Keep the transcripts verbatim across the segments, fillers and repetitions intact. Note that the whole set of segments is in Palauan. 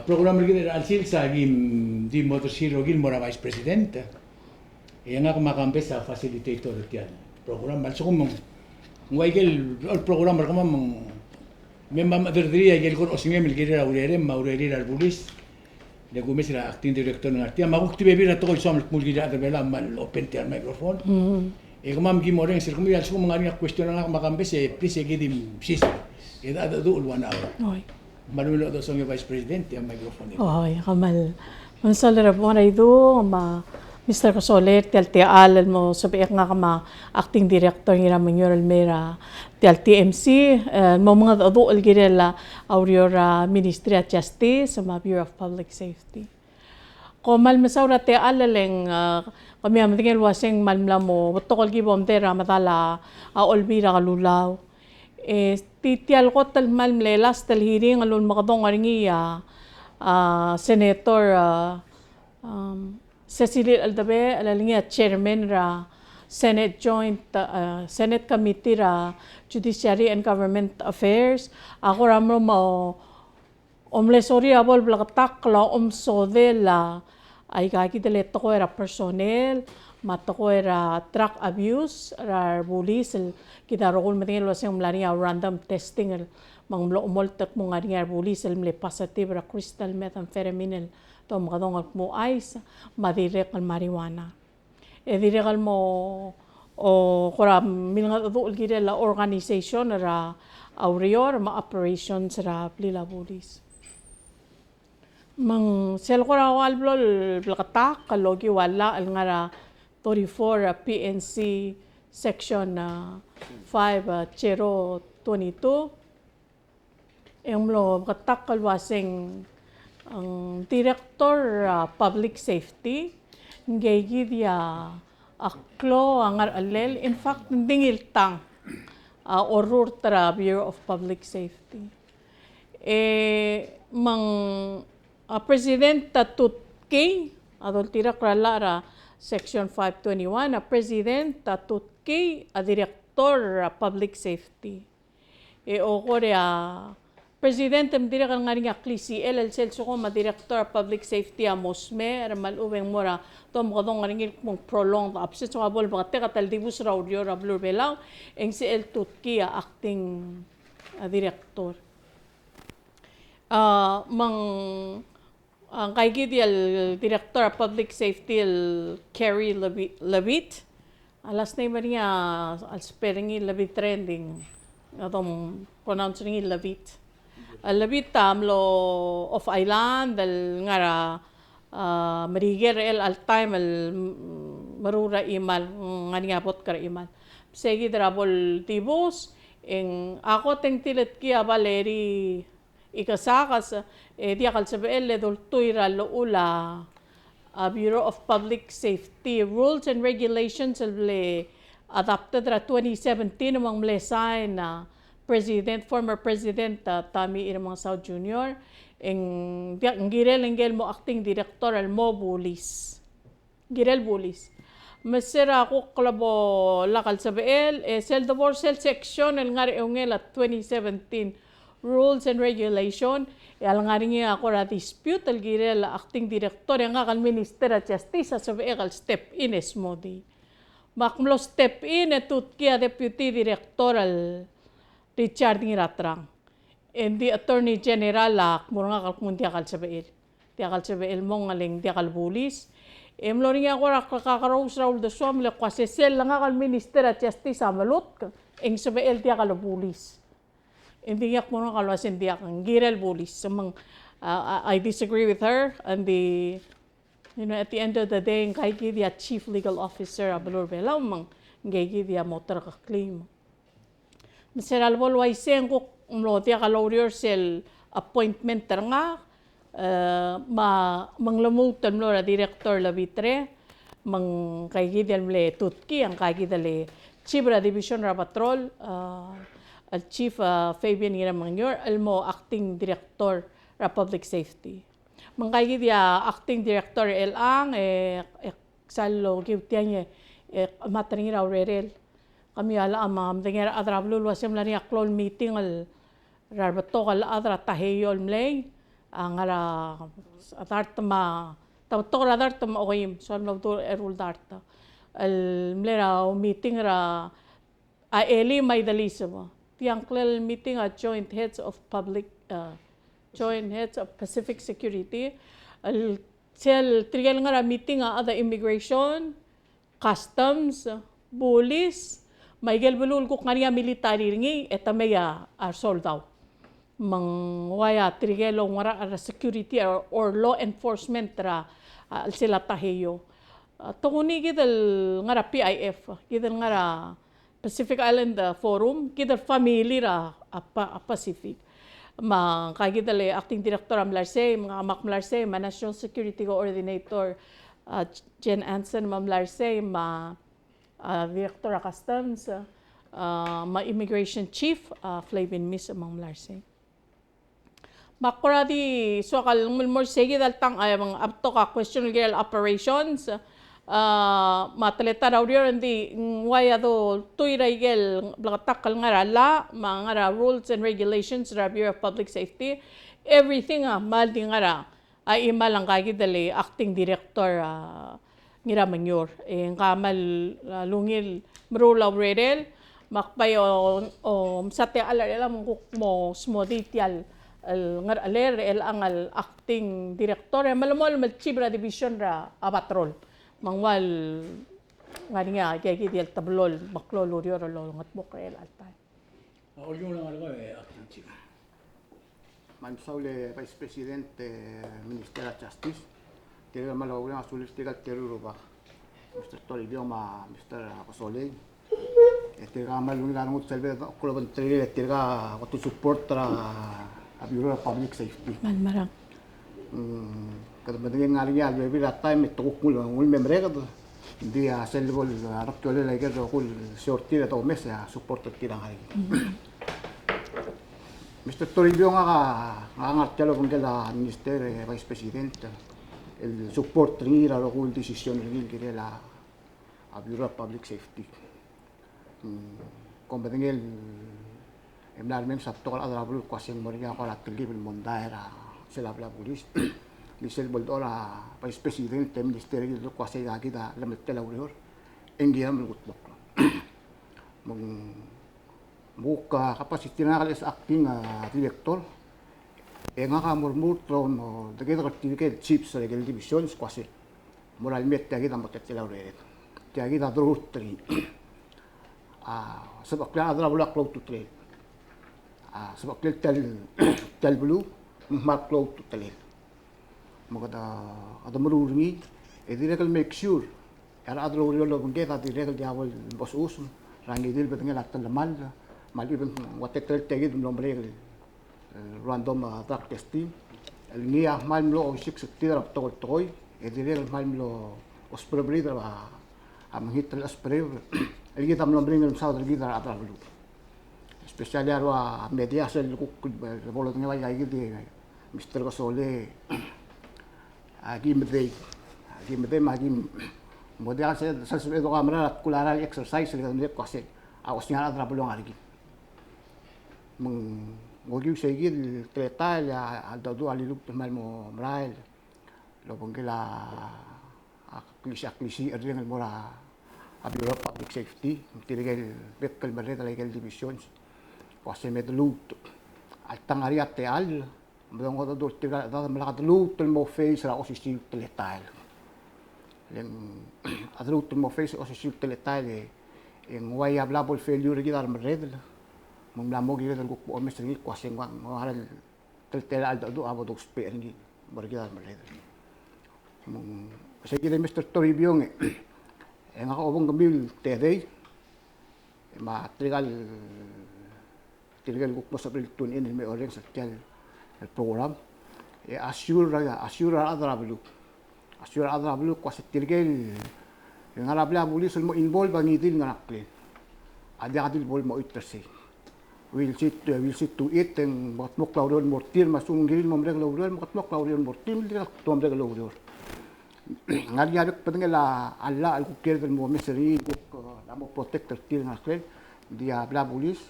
Program er kid er a chelsel a kim di mo odersii el rokir el mo er a Vice President. E ngak me a Kambes a facilitator er tia el program. Me a lsekum ng ua ikel program er kemam me ng me mla mecherrederii a ikel kora osengem el kirel a urerem me a urerir a rebulis. Le kumes er a acting director el ngar tia, me a kuk di bebil er a tekoi el soam el kmo el kirel a rechad er a Belau me a open tia el microphone. Mm. E kemam ki mo orrenges er kemiu, a lsekum ng ngar er ngii a question er ngak me a Kambes, e please e ki di msiseb. E de, de, de, one hour. Oi. Me a lechub e ng dosong e Vice President tia el microphone. Oi, kmal. Me ng soal er a bo er a Idu, me a Mister Kesoler, tia el techall el mo sebechek ngak me a acting director Ngiramengior el mei er a tia el T M C, e, mo mengedecheduch el kirel a ureor er a Ministry of Justice me a Bureau of Public Safety. Kom kmal mesaul er a techall e le ng, e, kemiu a medengei el uaseng kmal mla mo betok el ki bo mdei er a medal a, a Olbiil er a Kelulau. E, tia, tia el kot el kmal mle last el hearing el ulemekedong er ngii a, a, Senator, a, um, Secilil Eldebechel, el ngii a chairman er a Senate Joint, uh, Senate Committee er a Judiciary and Government Affairs, a kora mlo mo omle sorir a bo lebleketakl el omesodel a, aika kid el tekoi er a personnel, me a tekoi er a drug abuse er a rebulis el kid a rokui el medengei el uaseng ng mla er ngii a random testing el me ng mlo omolt el kmo ng ngar er ngii a rebulis el mle positive er a crystal methamphetamine el domekedong el kmo ice, me a dirrek el marijuana. E dirrek el mo, o, kora milengedecheduch el kirel a organization er a ureor me a operations er a blil a bulis. Me ng sel kora ua el blo lebleketakl el okiu a llach el ngar er a thirty-four, a, P N C section, a, five, a, zero twenty-two. E ng mlo beketakl el uaseng ng director, a, public safety, ngii kid a klou a ngerachellel, in fact, ng di ngii el tang a orrurt er a Bureau of Public Safety. E me ng, a, president a tutkii, a doltirakl er a llach er a section five twenty-one, a president a tutkii a director er a public safety. E okor e a president me ng dirrek el ngar er ngii a klisichel el sel sekum a director er a public safety a mo smecher, me a lechub e ng mo er a domekedong er ngii el kmo ng prolonged absence, me a bo lebeketeketang el dibus er a ureor er a beluu er a Belau, e ng sebechel tutkii a acting, a, director. A, me ng A, ngka kid el Director of Public Safety el Kerry Levi-, Levitt. A last name er ngii a, a spelling er ngii Levitre, ng di, a dom pronounce er ngii Levitt. A Levitt a mlo off island el ngar er a, a, Merikel er chelecha el taem el, mm, meruul er a chimal, ngar er ngii a vodka er a chimal. Me sei kid er a bo el dibus, e ng a kot e ng tiletkii a Valerie Ikesakes, e diak el sebechel el doltuil er a llechul a, a, Bureau of Public Safety rules and regulations el mle adopted er a twenty seventeen me ng mle sign a President, former President, a, Tommy Remengesau Junior, e ng diak, ng kirel ngike el mo acting director el mo bulis. Kirel bulis. Me se er a kuk lebo lak el sebechel, e sel debo er sel section el ngar er a eungel a twenty seventeen rules and regulation, e a lengar er ngii a kora dispute el kirel a acting director, e ngak el Minister er a Justice a sebechek el step in e smodii. Me ak mlo step in e tutkii a deputy director el Richard Ngiratrang. E ng di Attorney General a kmo er ngak el kmo ng diak el sebechel. Diak el sebechel mong e le ng diak el bulis. E mlo er ngii a kora kakerous er a uldesuam el kmo a sesei el ngak el Minister er a Justice a melutk, e ng sebechel diak el bulis. E ng di ngak kmo er ngak el uasei ng diak, ng kirel bulis. Me ng, uh, I disagree with her, and the You know, at the end of the day, ngka kid a Chief Legal Officer er a beluu er a Belau, me ng, ngka kid a mo terkeklii. Me se er a lebo el uaisei e ng kuk mlo diak loureor sel appointment er ngak, e, me, me ng lmuut el mlo er a Director Levitre, me ngka kid el mle tutkii, ngka kid el Chief er a Division er a Patrol, e, el Chief, e, Fabian Ngiramengior, el mo Acting Director er a Public Safety. Me ngka kid a acting director er chelechang, e, e, sel lokiu tiang e, e, chemat er ngii er a urerel. Kemiu a locha me medengei a rechad er a beluu el uasei ng mla er ngii a klou el meeting el, er a rebetok el chad er a Taheio el mlei, a ngar er a dart me a, ta betok er a dart me a okeim, soal mlo bedul eru el dart. El mle er a meeting er a a Eli me a Ideliseb. Tia ngklel meeting a Joint Heads of Public, uh, Joint Heads of Pacific Security. El sel tirke el ngar er a meeting a chad er a Immigration, Customs, Police, me aike el beluu el kuk ngar er ngii a military er ngii, e te mei a resoldau. Me ng uaia tirke el oungerachel er a security or, or law enforcement er a, a, chelsel a Taiheio. A, tokuni kid el ngar er a P I F, kid el ngar er a Pacific Island, a, Forum, kid el family er a, a, Pa-, a, Pacific. Me ngka kid el acting director a mla er sei, me ngak a mla er sei, me a national security coordinator, a, Jen Anson me a mla er sei, me a, a, director er a customs, a, me a immigration chief, a, Flavin Mis me ng mla er sei. Me ak kora di soak el mo er sei kid el tang, a, me ng a betok a question el kirel operations, a, me a teletael er a ureor, ng di, ng uaia doltuil er a ikel bleketakl el ngar er a llach, me a ngar er a rules and regulations er a Bureau of Public Safety, everything a kmal di ngar er a, a, chimal a ngka kid el acting director, a, Ngiramengior. E ngka a kmal, a, ungil meruul a urerel, me ak bai o, o, msa techall er chelechang me ng kuk mo smodii tia el, el ngerechelel er chelechang el acting director, e melemolem el chief er a division er a, a patrol. Me ng ua el ngar er ngii a ikakid el teblo el meklou el ureor el olengedmokl er chelecha el taem. Me a mesaul e Vice President, e, Minister er a Justice, tirke el kmal oureor, a sulir tirke el teru el rubak, Mister Toribiong me a Mister Kesolei. E tirka a kmal ungil a rengud sel bo klobengterir, e tirka a kot el support er a Bureau er a Public Safety. Kmal mereng. Mm, kede medengei el ngar er ngii a bebil er a taem e te kuk nguu el, nguu el me mereked, ng di a sel bo lerekiolel a ikel rokui el short er tir e domes e a support er tir a ngar er ngii. Mister Toribiong, ngak a, ngak a ngar tia el obengkel a Minister, e, Vice President, el support er ngii er a rokui el decision er ngii el kirel a, a Bureau of Public Safety. Mm, kom medengei el, e mla remenges a betok el chad er a beluu el kmo uase ng mo er ngii a kora telkib el mondai er a sel a blil a bulis. Ng di sel bo ledechor a Vice President e Minister el kmo uase aikakid a llemeltel a ureor, e ng kirem el kutmokl. Me ng, me kuk a capacity er ngak el acting, a, director, e ngak a mo remurt el mo, de kid er tirke el chiefs er a ikel divisions el kmo uase mo er a lemei e tia kid a mo teletelel a urered. Tia kid a derurt er ngii. A, sebechel a rechad er a beluu a klou a ultutelel. A, sebechel tia el, tia el beluu, me ng kmal klou a ultutelel. Me kede, kede meruul er ngii, e dirrek el make sure, e a rechad el oureor el obengked a dirrek el diak bo lmechesechusem er a ngii di el bedengel a telemall, me a lechub e ng ua teletelel tia kid el mlo merek el el random, a, drug testing, el ngii a kmal mlo osiik er tir a betok el tekoi, e dirrek el kmal mlo osbereberir a, a mekngit el osbereber, el kid a mlo meringel el mesaod er kid a rechad er a beluu. Especially a rua media sel kuk bo lodengei a ikakid, Mister Kesolei, a ki medei, a ki medei me a ki mo diak sel, sel sebeched el kuk mera el kuk mera el exercise el kede medengei el kmo uase a osengir a rechad er a beluu a ngar er kid. Me ng okiu sei kid el teletael a, a ldu-, a ldu-, a liluut el kmal mo merael el obengkel a, a klisi-, a klisiich el reng el mo er a, a Bureau of Public Safety, tirke el bek el merreder er a ikel divisions, el kmo uase me de lmuut. Alta ngar er ngii a techall, me dongedecheduch er tirka el chad me lak de lmuut el mo face er a osisiu el teletael. Le ng, a de lmuut el mo face er a osisiu el teletael e, e ng uai a bla bo le failure er kid a remerredel. Me ng mla mo kired el kuk bo omes er ngii el kmo uase ng ua, ng ua ngera el teletelel a cheldecheduch a bo dousbech er ngii el mo er kid a remerredel. Me ng, sei kid e Mister Toribiong e, e ngak a obengkemiu el tedei, me tirka el, tirke el kuk mo sebechir el tune in el me orrenges er tia el program. E assure, assure a rechad er a beluu. Assure a rechad er a beluu el kmo uase tirke el ngar er a blil a bulis el mo involve a ngii di el ngar er a ngklel a diak di el bo lemoit er sei. We'll see to, we'll see to it, e ng mekedmokl a ureor el mo er tir, me a lsekum ng kirir el mo merek el oureor, mekedmokl a ureor el mo er tir, me ng dirrek el mo merek el oureor. Ng ngar er ngii a bek el bedengel a llach el kuk kired el mo omes er ngii el kuk, e, mo protect er tir el ngar er a ngklel, ng di a blil a bulis,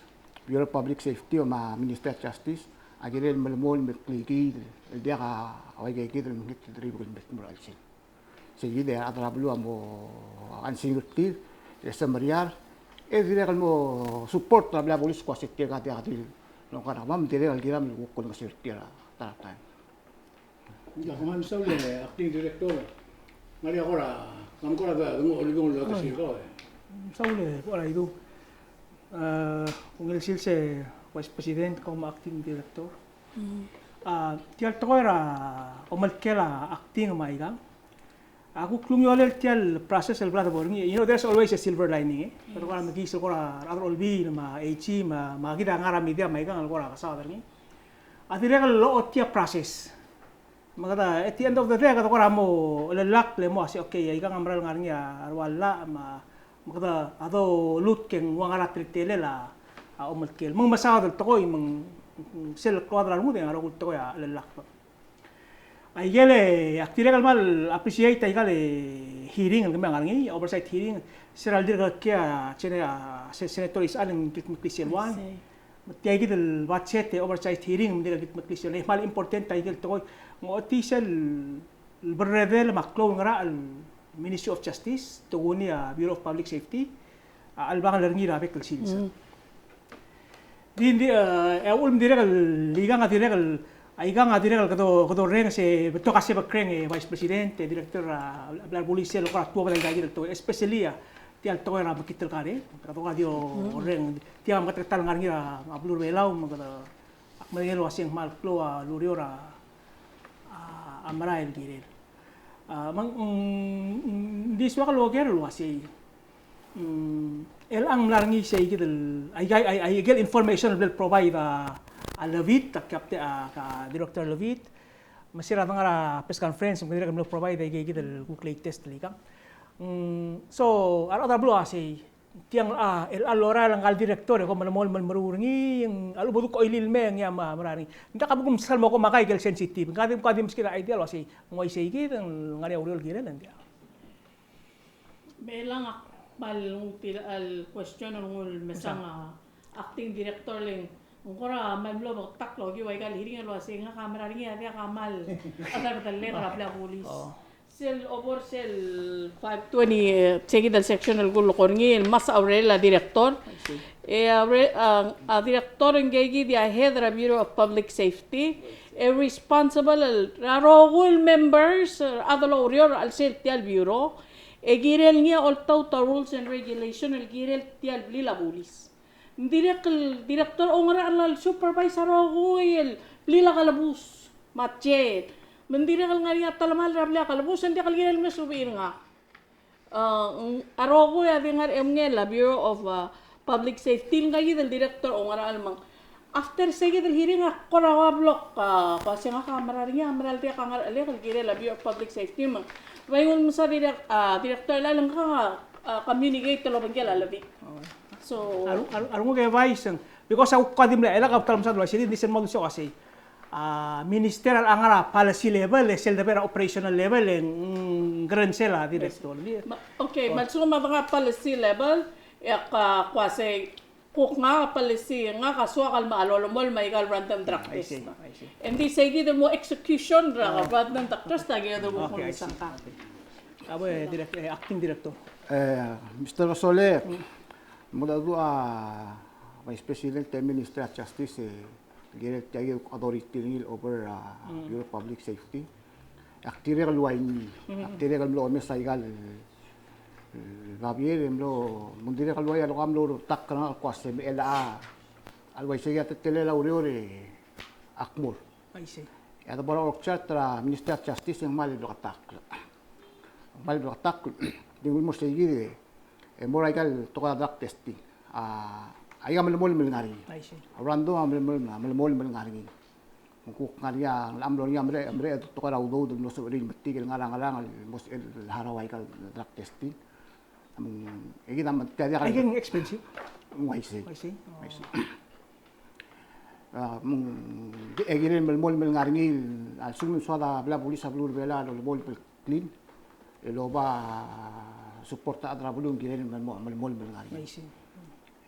Bureau of Public Safety, me a Ministry of Justice, a kirel el melemolem el klekiid el diak a uaikakid el mekngit el deribe el mei el mo er a chelsel. Sei kid e a rechad er a beluu a mo ansingir er tir, e semeriar, e dirrek el mo support er a blil a bulis el kmo se tirka a diak di longkar a kemam, dirrek el kiram el kuk olengeseu er tir er a ta er a taem. Ia, kmal mesaul e acting director. Ng ngar er ngii a kora, ng kora de, de nguu a Olbiil el ua kesir kau e. Mesaul e kora Idu. A, kuk ungil sils e vice president, kau me a acting director. A, tia el tekoi er a omelkel a acting me aikang. A kuk klungiolel tia el process el bla de bo er ngii. You know, there's always a silver lining, e. Kede kora mekiis el kora rechad er a Olbiil me a AG me a, me a kid a ngar er a media me aikang el kora kesaod er ngii. A dirrek el ochotii a process. Me kede, at the end of the day, kede kora mo chelellakl el mo ua se, okay, aikang a mera el ngar er ngii a rua llach me a, me kede a dolutk e ng ua ngera a teletelel a, a omelkel. Me ng mesaod el tekoi, me ng sel klou a rengud e ng ngar er a rokui el tekoi a chelellakl. Aikel e ak dirrek el kmal appreciate aikal hearing el kemiu a ngar er ngii, oversight hearing, se er a ldirkekii a Sene-, a Se-, Senator Isechal e ng kildmeklii sel uaisei. Me tia kid el budget e oversight hearing me ng dirrek el kildmeklii sel uaisei. Kmal important aikel tekoi. Ng ochotii sel berredel me a klou el ngerachel el Ministry of Justice, tokuni a Bureau of Public Safety, a chelebangel er ngii er a bek el sils. Di, di, e, a uchul me ng dirrek el, ikang a dirrek el, aikang a dirrek el kede, kede orrenges e betok a sebekreng e Vice President, e Director, a, blal bulis el kora tuobed aika kid el tekoi, especially a, tia el tekoi er a mekngit el karet, kede kora di orrenges, tia meketeketang el ngar er ngii er a, a beluu er a Belau, me kede, ak medengei el uasei ng kmal klou a lureor a, a, a merael el kirel. A, me ng, ng, ng di soak el oker el uasei. Mm, el ng mla er ngii sei kid el, ai, ai, ai, aikel information el bla le provide a, a Levitt, a captain, a, a Director Levitt. Me se er a dengar er a press conference, me ng dirrek el mlo provide aike kid el kuk latest el ikang. Mm, so, a rechad er a beluu a sei, tiang a, el lorael ngka el director, e ko melemolem el meruul er ngii, a lechub e kuk oilil el mei e ngii a mera er ngii. Ng diak a bo kumsal mo ko me aikel sensitive. Ng ka di, ng ka di meskid a idea el uasei, ng uaisei kid, ng ngar er ngii a ureor el kirel, ng diak. Me chelechang ak kmal nguu tia el question el nguu el mesang a acting director le ng kora kmal mlo beketakl el okiu aikal hearing el uasei ngak a mera er ngii a diak a kmal a ta el bedellel er a blil a bulis. Sel over sel five twenty, e, se kid el section el kulekoi er ngii el ngmasech a urerel a director. E a ure-, a, a director ngke kid a head er a Bureau of Public Safety. E responsible er a rokui el members, e, a rechad el oureor er a chelsel tia el bureau. E kirel ngii a oltaut a rules and regulation el kirel tia el blil a bulis. Ng dirrek el director a oungerachel el supervise a rokui el blil a kelebus me a jail. Me ng dirrek el ngar er ngii a telemall er a blil a kelebus, e ng diak el kirel el mle sebechir ngak. A, ng, a rokui a di ngar er ngii el Bureau of, a, Public Safety, ngka kid el director a oungerachel me ng. After se kid el hearing a kora ua blok, a, kua se ngak a mera er ngii, a mera el diak a ngerechelek el kirel a Bureau of Public Safety me ng. Bai nguu el mesa direct-, a, director el ngka a, a, communicate el obengkel a Levitt. So a renguk, a renguk e Vice, because a kuk di mle chelechang a ta el mesa el uaisei, di sel mo dulsel uasei. A, minister a ngar er a policy level, e sel debo er a operational level, e ng, ng krengesel a director. Ma, okay, me a lsekum a dengar er a policy level, e ak, a, kua se kuk ngak a policy, ngak a soak el me a lolemolem aika el random drug test. I see, I see. Engdi se kid el mo execution er a random drug test, a kid el mo mesang. A bo, e, direct-, e, acting director. E, Mister Osolek, mo dmu a Vice President e Minister er a Justice, e, kirel tia kid el authority er ngii el over, a, Bureau of Public Safety. Ak dirrek el ua ngii, ak dirrek el mlo omes aika el, e, babier e mlo, me ng dirrek el ua a loka mlo oureor el takl er ngak el kua se me chelecha a le uaisei a teletelel a ureor e ak mo er. I see. E a debo er a org chart er a Ministry of Justice e ng kmal bleketakl. Ng kmal bleketakl, di ng ulemuchel sei kid e, e mo er aika el tekoi er a drug testing. A, aika a melemolem el ngar er ngii. I see. A random a melemolem, a melemolem el ngar er ngii. Me ng kuk ngar er ngii a, ng mlo er ngii a mle, mle tekoi er a udoud el mlo sebechir el metik el ngar er a ngerang el mo sebechel el harau aika el drug testing. Me ng, e kid a me tia diak el. Aike ng expensive? Ng uaisei. Uaisei? Uaisei. A, me ng, e kirel el melemolem el ngar er ngii, a lsekum ng soad a blil a bulis er a beluu er a Belau el melemolem el clean, el oba support a rechad er a beluu, ng kirel el melemolem el ngar er ngii. Uaisei.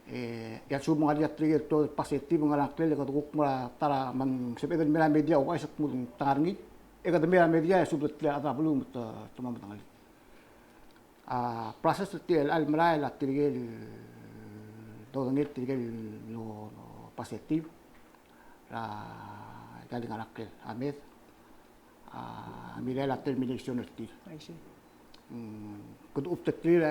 E, e a lsekum ng ngar er ngii a tirke el tuobed el positive, ng ngar er a ngklel e kede kuk mo er a ta er a, me ng sebeched el mei er a media, ouchais el kmo te ngar er ngii, e kede mei er a media e subedeterir a rechad er a beluu me te, te mo medengelii. A process er tia el merael a tirke el dodengei tirke el lo, lo positive er a ikal di ngar er a ngklel a med, a, merael a termination er tir. I see. Mm, kede update er tir,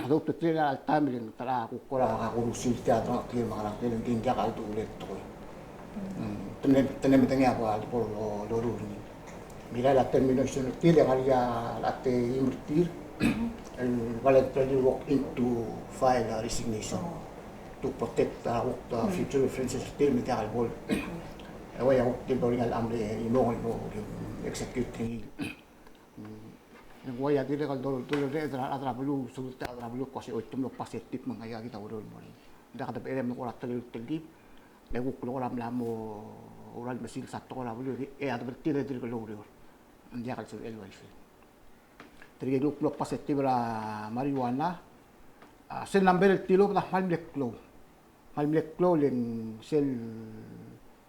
kede update er tir er a chelecha el taem el ng ta er a kuk kora kakurusul tia el delengcheklir me a delengcheklir, ng di ng diak a uldesuel el tekoi. Mm, te mle, te mle medengei a bo el bo lo, loruul er ngii. Merael a termination er tir e ng ngar er ngii a team er tir el voluntarily walk in to file a resignation to protect a kuk, a, future references er tir me ng diak el bo el, e ua ia kuk di bo er ngii a mle imong el mo execute er ngii. Mm. Ng ua ia dirrek el dul, dul, dul, a rechad er a beluu, sel rechad er a beluu el kmo se, oi, te mlo positive me ng ngar er ngii a kid a ureor el mo er ngii. Ng diak de becherei me ng kora telkib, telkib, me kuk kora mla mo ura el mesisiich a tekoi er a beluu, e a debeltir e dirk loureor. Ng diak el sebechel el uaisei. Tirke el kuk mlo positive er a marijuana, a, sel number el tilobed a kmal mle klou. Kmal mle klou, le ng sel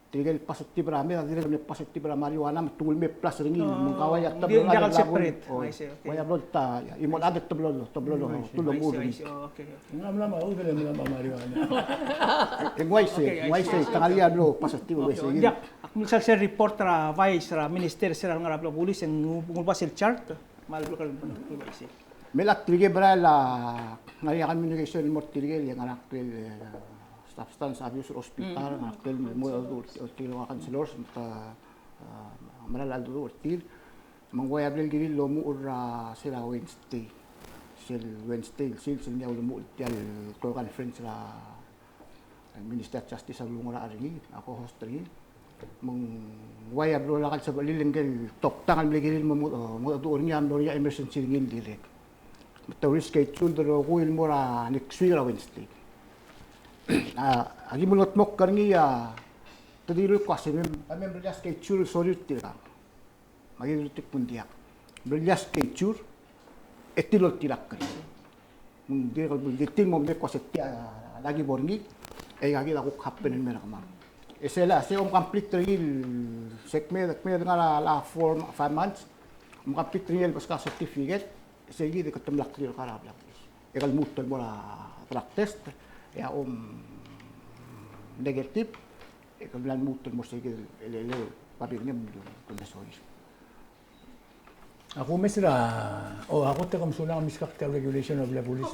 tirke el positive er a meth a dirrek el mle positive er a marijuana me te nguu el mei plus er ngii, me ng kau a ia te blo el added el separate. Ua ia blo el ta, ia, imo el added te blo el, te blo el, te blo el nguu er ngii. Ng mla me a udel e mla me a marijuana. E ng uaisei, ng uaisei, te ngar er ngii a blo positive el uaisei. Diak, ak mle sal sel report er a vice er a minister er sel ngar er a bla bulis e ng ungil el bas el chart. Me a lebo el uaisei. Me a tirke el merael a ngar er ngii a communication el mo er tirke el ngar er a ngklel, e, substance abuse er a hospital, ngar er a ngklel el mo er tir el counselors, me te, a, merael a ldu er tir. Me ng ua ia bla el kirir el omuchel er a sel Wednesday. Sel Wednesday el sils, sel ng diak ulemuchel tia el conference er a Minister of Justice a ulungerachel er ngii, a co-host er ngii. Me ng ua ia blo lak el sebechir el ngike el toktang el mle kirir el mo, mo, mo er ngii a mlo er ngii a emergency er ngii el dirrek. Me te reschedule el rokui el mo er a next week er a Wednesday. A, aki mlo dmokl er ngii a, te dilu el kmo se mem, a mem reschedule el sorir tirkang. Me aki dilu el kmo ng diak. Ng mla schedule, e tir el oltirakl er ngii. Me ng dirrek el di tir el mo medengei el kmo se tia a laki bo er ngii, e aika kid a kuk happen el mei er kemam. E sel, se omcomplete er ngii el, se kmeed, kmeed el ngar er a four, five months, omcomplete er ngii el beskak a certificate, e sei kid e ke te mla clear er kau er a blacklist. E ke lmuut el mo er a drug test, e a om negative, e ke mla lmuut el mo er sei kid el, el, el, babilngem el, el mle sorir. Ak omes er a, o, ak ot e ke mesulang, meskak tia el regulation er a blil a bulis.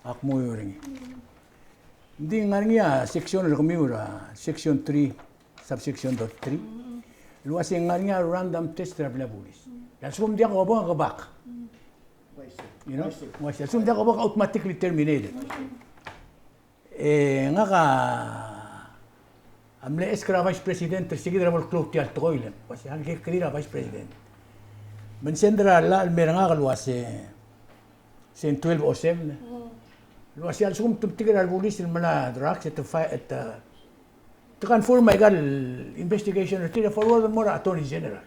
Ak mo er ngii. Ng di ngar er ngii a section er kemiu er a section three, subsection dot three. El uase ng ngar er ngii a random test er a blil a bulis. E a lsekum ng diak a obengkebak. You know? Uaisei. A lsekum ng diak a obengkebak, automatically terminated. E ngak a mle ask er a Vice President er se kid er a bo el klou tia el tekoi el, uase, a ngike el kirir a Vice President. Me ng send er a llach el mei er ngak el uase, se ng twelve oh seven. El uase a lsekum te metik er a rebulis el melai a drugs e te fi-, e te, te confirm aika el investigation er tir e forward el mo er a Attorney General.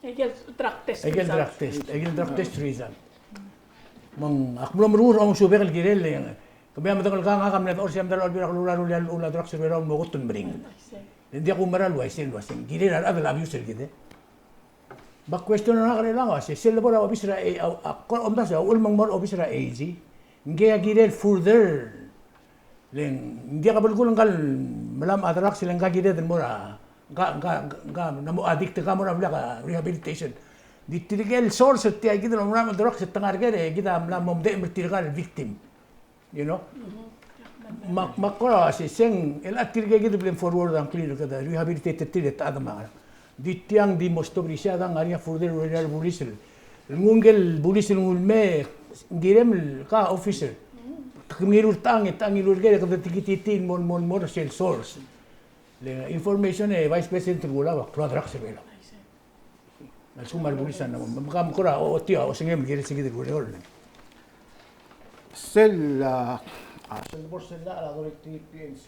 Aike el drug test results. Aike el drug test, aike el drug test result. Me ng, ak mlo meruul a ongosubek el kirel, e kemiu a medengelkau, ngak a mle dechor, sei a medal a Olbiil er a Kelulau el rullii a llechul a drugs er a Belau el mo kot el meringel. Ng diak kumerang el uaisei, el uaisei, ng kirel a rechad el abuse er kid. Me a question er ngak er chelechang a uase, sel lebo er a obis er a, a, a, kora omdasu a uchul me ng mo er a obis er a AG, ngii a kirel further Le ng diak a belkul ngka el melamech a drugs, le ngka kired el mo er a, ngka, ngka, ngka, ngka mla mo addict, ngka mo er a blil a rehabilitation. Di tirke el source er tia kid el melamech a drugs e te ngar er ker e kid a mla mo medechem er tirka el victim. You know? Me ak, me ak kora uase, se ng, el tirke kid el bla le forward a ngklir, kede rehabilitate er tir e te chad me a Di tiang di most of Risia a ngar er ngii a further el urerir a rebulis el nguu ngike el bulis el nguu el mei, ng kirem el ka officer. Te mengiil er tang e te ngiluu er ker e kede tikititi el mo, mo, mo er sel source. Le information e Vice President el Kelulau a klou a drugs er a Belau. A lsekum a rebulis a mla mo, me kam kora o, ochotii a osengem el kirel se kid el ureor. Sel, a, a, sel bo er sel llach er a Authority PNC,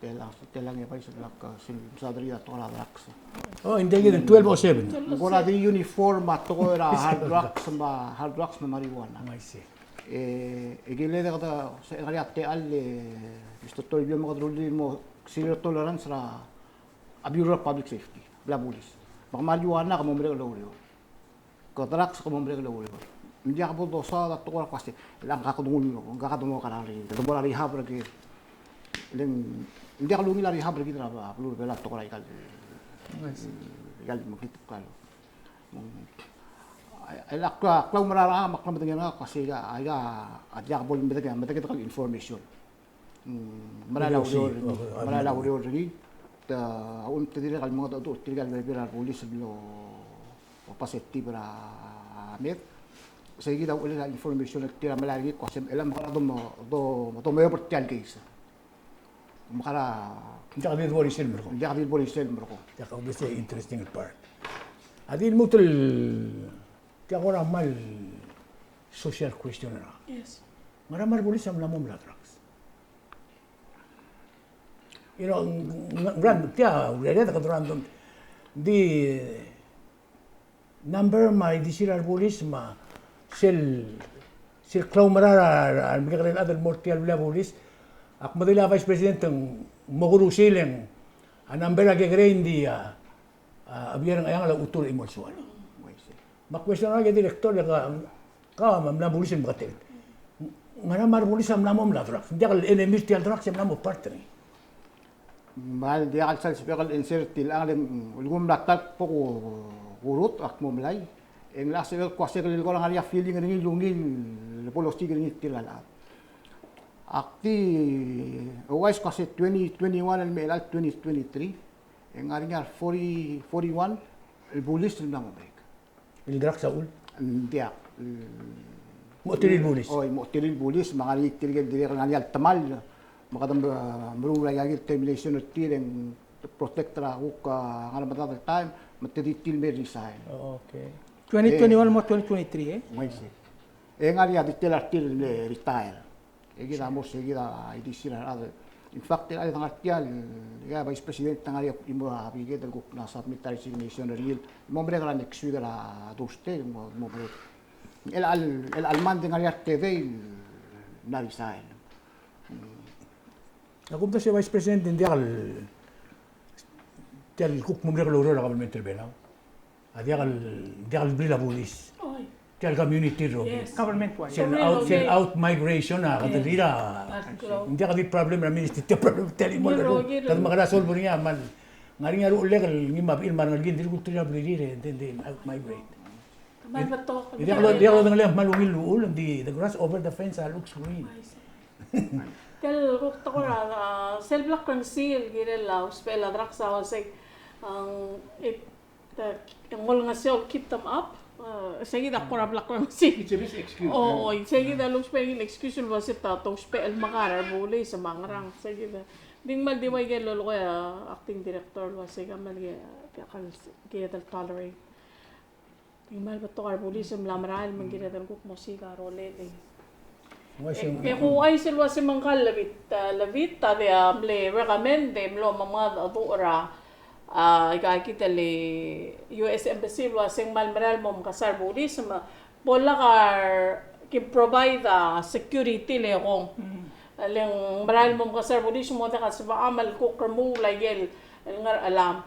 telang, telang e bai sel llach, sel msa derita tekoi er a drugs. Oh, in the year twelve oh seven. Ng kora di uniform a tekoi er a hard drugs, me a hard drugs me a marijuana. Oh, I see. E, e kid a kede, se el ngar er ngii a techall e, Mister Toribiong me kede rullii el mo zero tolerance er a Bureau of Public Safety, bla bulis. Me ke mla ua ngak e ke mo merek el oureor. Ke drugs ke mo merek el oureor. Ng diak bo dosaod a tekoi er a kmo se, e le ngak a kede nguu, ngak a kede mo er a rehab er kid. Le ng, ng diak lungil a rehab er kid er a beluu er a Belau a tekoi er a ikal, ikal mekngit el klalo. E le ak, ak klaumerang er a, me ak klemedengei er ngak el kmo se aika, aika a diak bo el medengei, medengei a tekoi el information. Mm, merael a ureor er ngii, merael a ureor er ngii. Te, a uchul me te dirrek el mengedecheduch er tirka el bebil er a rebulis el mlo positive er a meth. Sei kid a uchelel a information er tir a melai er ngii el kmo se, e le mekera domo, do, domeob er tia el case. Mekera. Ng diak di bo er isei el merekong. Ng diak di bo er isei el merekong. Ng diak, obviously, interesting part. A di lmuut el, tia kora kmal social question er a. Yes. Ngera me a rebulis a mla mo mla drugs? You know, ng-, ng-, ng-, tia, urered e kede random. Di number me a ildisir a rebulis me sel, sel klaumerang er a, er a remekekerei el chad el mo er tia el blil a bulis. Ak medengei a Vice President ng mo kurusiu el ng a number a kekerei ng di a, a, Bear Ngcheangel a utur el chimo el soal. Me a question er a director e ka, ka me a mla bulis el meketeket. Ngera me a rebulis a mla mo mla drugs? Ng diak el enemy er tia el drugs e mla mo part er ngii. Me ng diak el sal sebechek el answer er tiang, le ng, lsekum ng mla ta el kbo kurut, ak mo melai. E ng locha sebechek el kmo se kede kora ngar er ngii a feeling er ngii el ungil el bo losiik er ngii tirka el chad. Ak di ouchais el kmo se twenty twenty-one el mei er a twenty twenty-three, e ng ngar er ngii a forty, forty-one el bulis el mla mo break. El drugs a uchul? Ng diak. Mo telir el bulis. Oi, mo telir el bulis, me ng ngar er ngii tirke el dirrek el ngar er ngii a temall, me kede meruul a ika el termination er tir e ng protect er a kuk, a, ngar er a medad el taem, me te di tir el me resign. Oh, okay. Twenty twenty-one mo twenty twenty-three, e? Ng uaisei. E ng ngar er ngii a detail er tir el me retire. E kid a mo se kid a ildisir a rechad. In fact, e a ngar tia el, e a Vice President a ngar er ngii a chimo er a biked el kuk mla submit a resignation er ngii el mo merek er a next week er a Thursday, mo, mo merek. Chelecha el, chelecha el Monday e ng ngar er ngii a tedei el mla resign. A kumdasu e Vice President, ng diak el, tia el kuk mo merek el oureor er a kabelment er a Belau. A diak el, diak el blil a bulis. Oi. Tia el community el rokir. Yes. Government wide. Sel out, sel out migration a, kede dirrek a, ng diak di problem er a ministry, tia el problem er tia el chimo el rokir. Kede mekera solve er ngii a kmal, ng ngar er ngii a ruchellek el ngii me a bechil me a rengelekir, ng di kulturir a blirir e, then they out migrate. Kmal betok. E diak lo, diak lodengelii a kmal ungil el uchul, ng di the grass over the fence, a, looks green. I see. Tia el kuk tekoi er a, a, sel bla krengesii el kirel a usbechel a drugs a uaisei, a, it Te, ng olengeseu el keep them up. E, sei kid a kora bla krengesii. It's a big excuse. O, o, sei kid a lousbech el excuse el uase te, te ousbech el mekar a rebulis me a ngerang, sei kid. Di ng kmal di ua ikel lolekoi a acting director el uase kmal ke, ke, ke, ke tolerate. Di ng kmal betok a rebulis el mla merael me ng kired el kuk mo siik a rolel. E, e kuuchais el uase me ngka el Levit, a, Levit a di a mle recommend e mlo mengedecheduch er a, a, ika kid el U S Embassy el uase ng kmal merael el mo mekesai a rebulis me bo lak a kim provide a security el ekong. Mm. Le ng merael el mo mekesai a rebulis me ng diak a sebecham el kuk remuul a ikel el ngar er a chelam.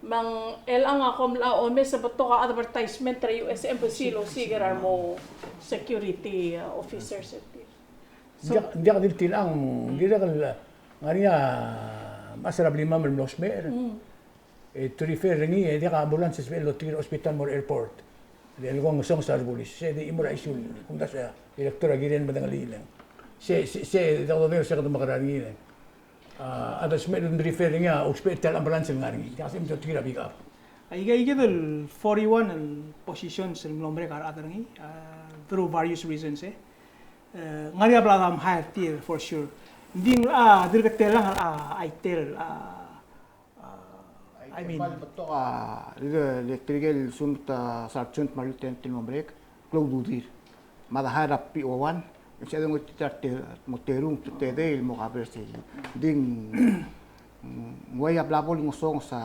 Me ng chelechang a kom locha omes e betok a advertisement er a U S Embassy el osiik er a remo security, uh, officers er tir. So, ng diak, ng diak di le tilechang, ng dirrek el ngar er ngii a mechas er a blimam el mlo smecher. Mm. E te refer er ngii, e diak a ambulance el sebechel el otir er a hospital el mo er a airport. E le ko ngesonges a rebulis. Se di chimo er a issue, kumdasu e a director a kirel medengelii le ng. Se, se, se, diak dodengei el se kede mekerang er ngii le ng. A, a de smecher el refer er ngii a ousbech er tia el ambulance el ngar er ngii. Diak, se mtotir a pick up. Aika, aika el forty-one el positions el mlo merek a rechad er ngii, a, through various reasons, e. E, ngar er ngii a bla dam hire tir, for sure. Ng di ng, a, dirk telang, a, aitel, a, a, I mean. Kmal betok a, le, le tirke el sumut a sergeant me a lieutenant el mo merek, klou a ududir. Me a de hire a P O one, e ng sebeched el ngoititerir a te-, mo terung, te-, tedei el mo cover sei. Ng di ng, ng uai a bla bo el ngesonges a,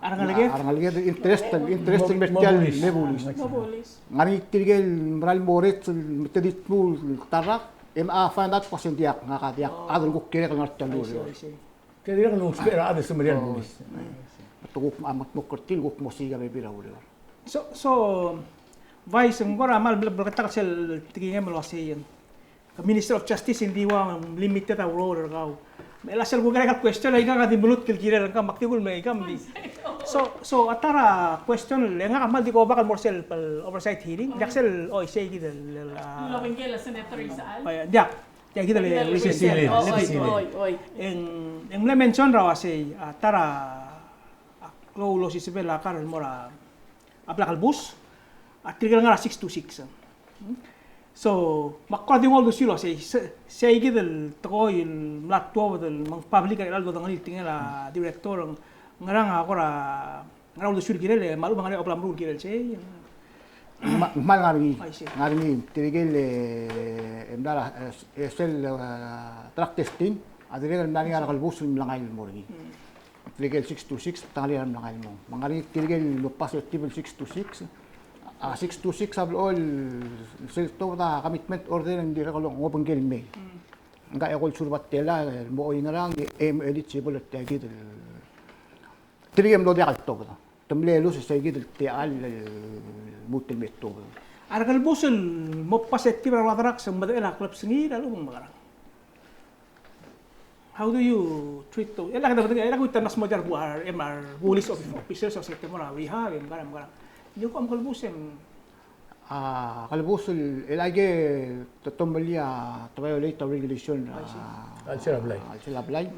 A rengeleked? A rengeleked el interest, el interest el mer tia el me bulis. Me bulis. Ng ngar er ngii tirke el mera el mo er tir el me te di tmuu el ta el rak, e me a find out el kmo se ng diak, ngak a diak, a chad el kuk kirek el ngar er tia el ureor. Te dirrek el ousbech er a chad el semeriar el bulis. Te kuk mo mengetmokl er tir el kuk mo osiik a bebil er a ureor. So, so, Vice, ng kora mal bleketakl sel tekingem el uasei, Minister of Justice, ng di ua limited a role er kau. Me a sel kukerek el question, aika a di meluut el kirel er kau, me ak di kul me aika me di. So, so, a ta er a question, e ngak a kmal di go back el mo er sel oversight hearing, diak sel, oi, sei kid el, el, a, diak, diak kid el, e ng, e ng mle mention er a uasei, a ta er a klou el osiseb el kar el mo er a a blai el kelebus, a tirke el ngar er a six two six. So, me ak kora di nguu a uldesuir el uasei, se, sei kid el tekoi el mla tuobed el me ng public er a chelecha el dodengelii el tekingel a director, ngerang a kora, ngerang a uldesuir el kirel, e me a lechub e ng ngar er ngii a obla meruul el kirel sei. Me, me ng ngar er ngii, ngar er ngii, tirke el, e, mla er a, e, sel, e, drug testing, a dirrek el mla er ngii a rekelebus el mlengai el mo er ngii. Tirke el six two six, te ngar er ngii a mlengai el mo. Me ng ngar er ngii tirke el mo positive el six two six. A six two six a blechoel sel tuobed a commitment order e ng dirrek el obengkel mei. Ngka a eko el suub er a tela el mo oingerang e mo eligible er tia kid el. Tirke el mlo diak el tuobed. Te mle lose sei kid el techall el lmuut el me tuobed. A rekelebus el mo positive er a ua drugs e ng medechel a klebesengil a lechub e ng mekerang? How do you treat those? E le kede, e le kede mla smodii a re bu-, a re, e, a re police officers el uasei te mo er a rehab, e mekerang, mekerang. Ng di kuk a kelebus e ng, a, kelebus el, el aike te tomellii a, te violate a regulation, a, a chelsel a blai. A chelsel a blai.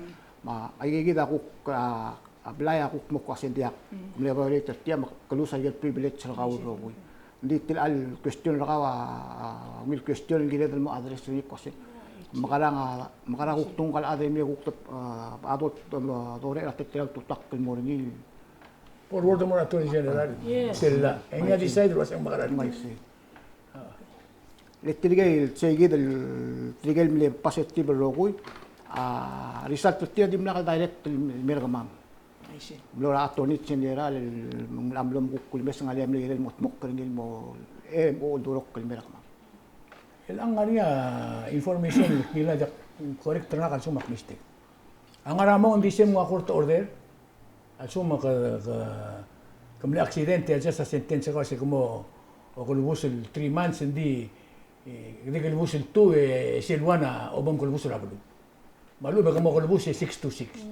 Me aike kid a kuk, a, a blai a kuk mo kmo se ng diak. Mle violate er tia me ke lose aike el privilege er kau el rokui. Ng di tia el question er kau a, a, ungil question el kired el mo address er ngii el kmo se mekerang a, mekerang a kuk tungkal a chad e me kuk, a, adult, a, dorech er a teletelel a ultutakl el mo er ngii. Forward mo er a Attorney General. Yes. Sel, e ngii a decide el uasei ng mekerang. Ng uaisei. Le tirke el, sei kid el, tirke el mle positive el rokui, a, result er tir a dimlak el direct el mer kemam. I see. Mlo er a Attorney General el, el mla mlo mekuk el mes e ng ngar er ngii a mle kirel el mo dmokl er ngii el mo, e, mo oldurokl el mer kemam. E le ng ngar er ngii a information el kngilai, diak, correct er ngak a lsekum ak mistake. A ngar er a mong e ng di se el mla court order, a lsekum ke, ke, ke mle accident e a judge a sentence er kau el uasei ke mo okelebus el three months, ng di, e, ke di kelebus el two, e, sel one a obengkelebus er a beluu. Me a lechub e ke mo kelebus e six two six.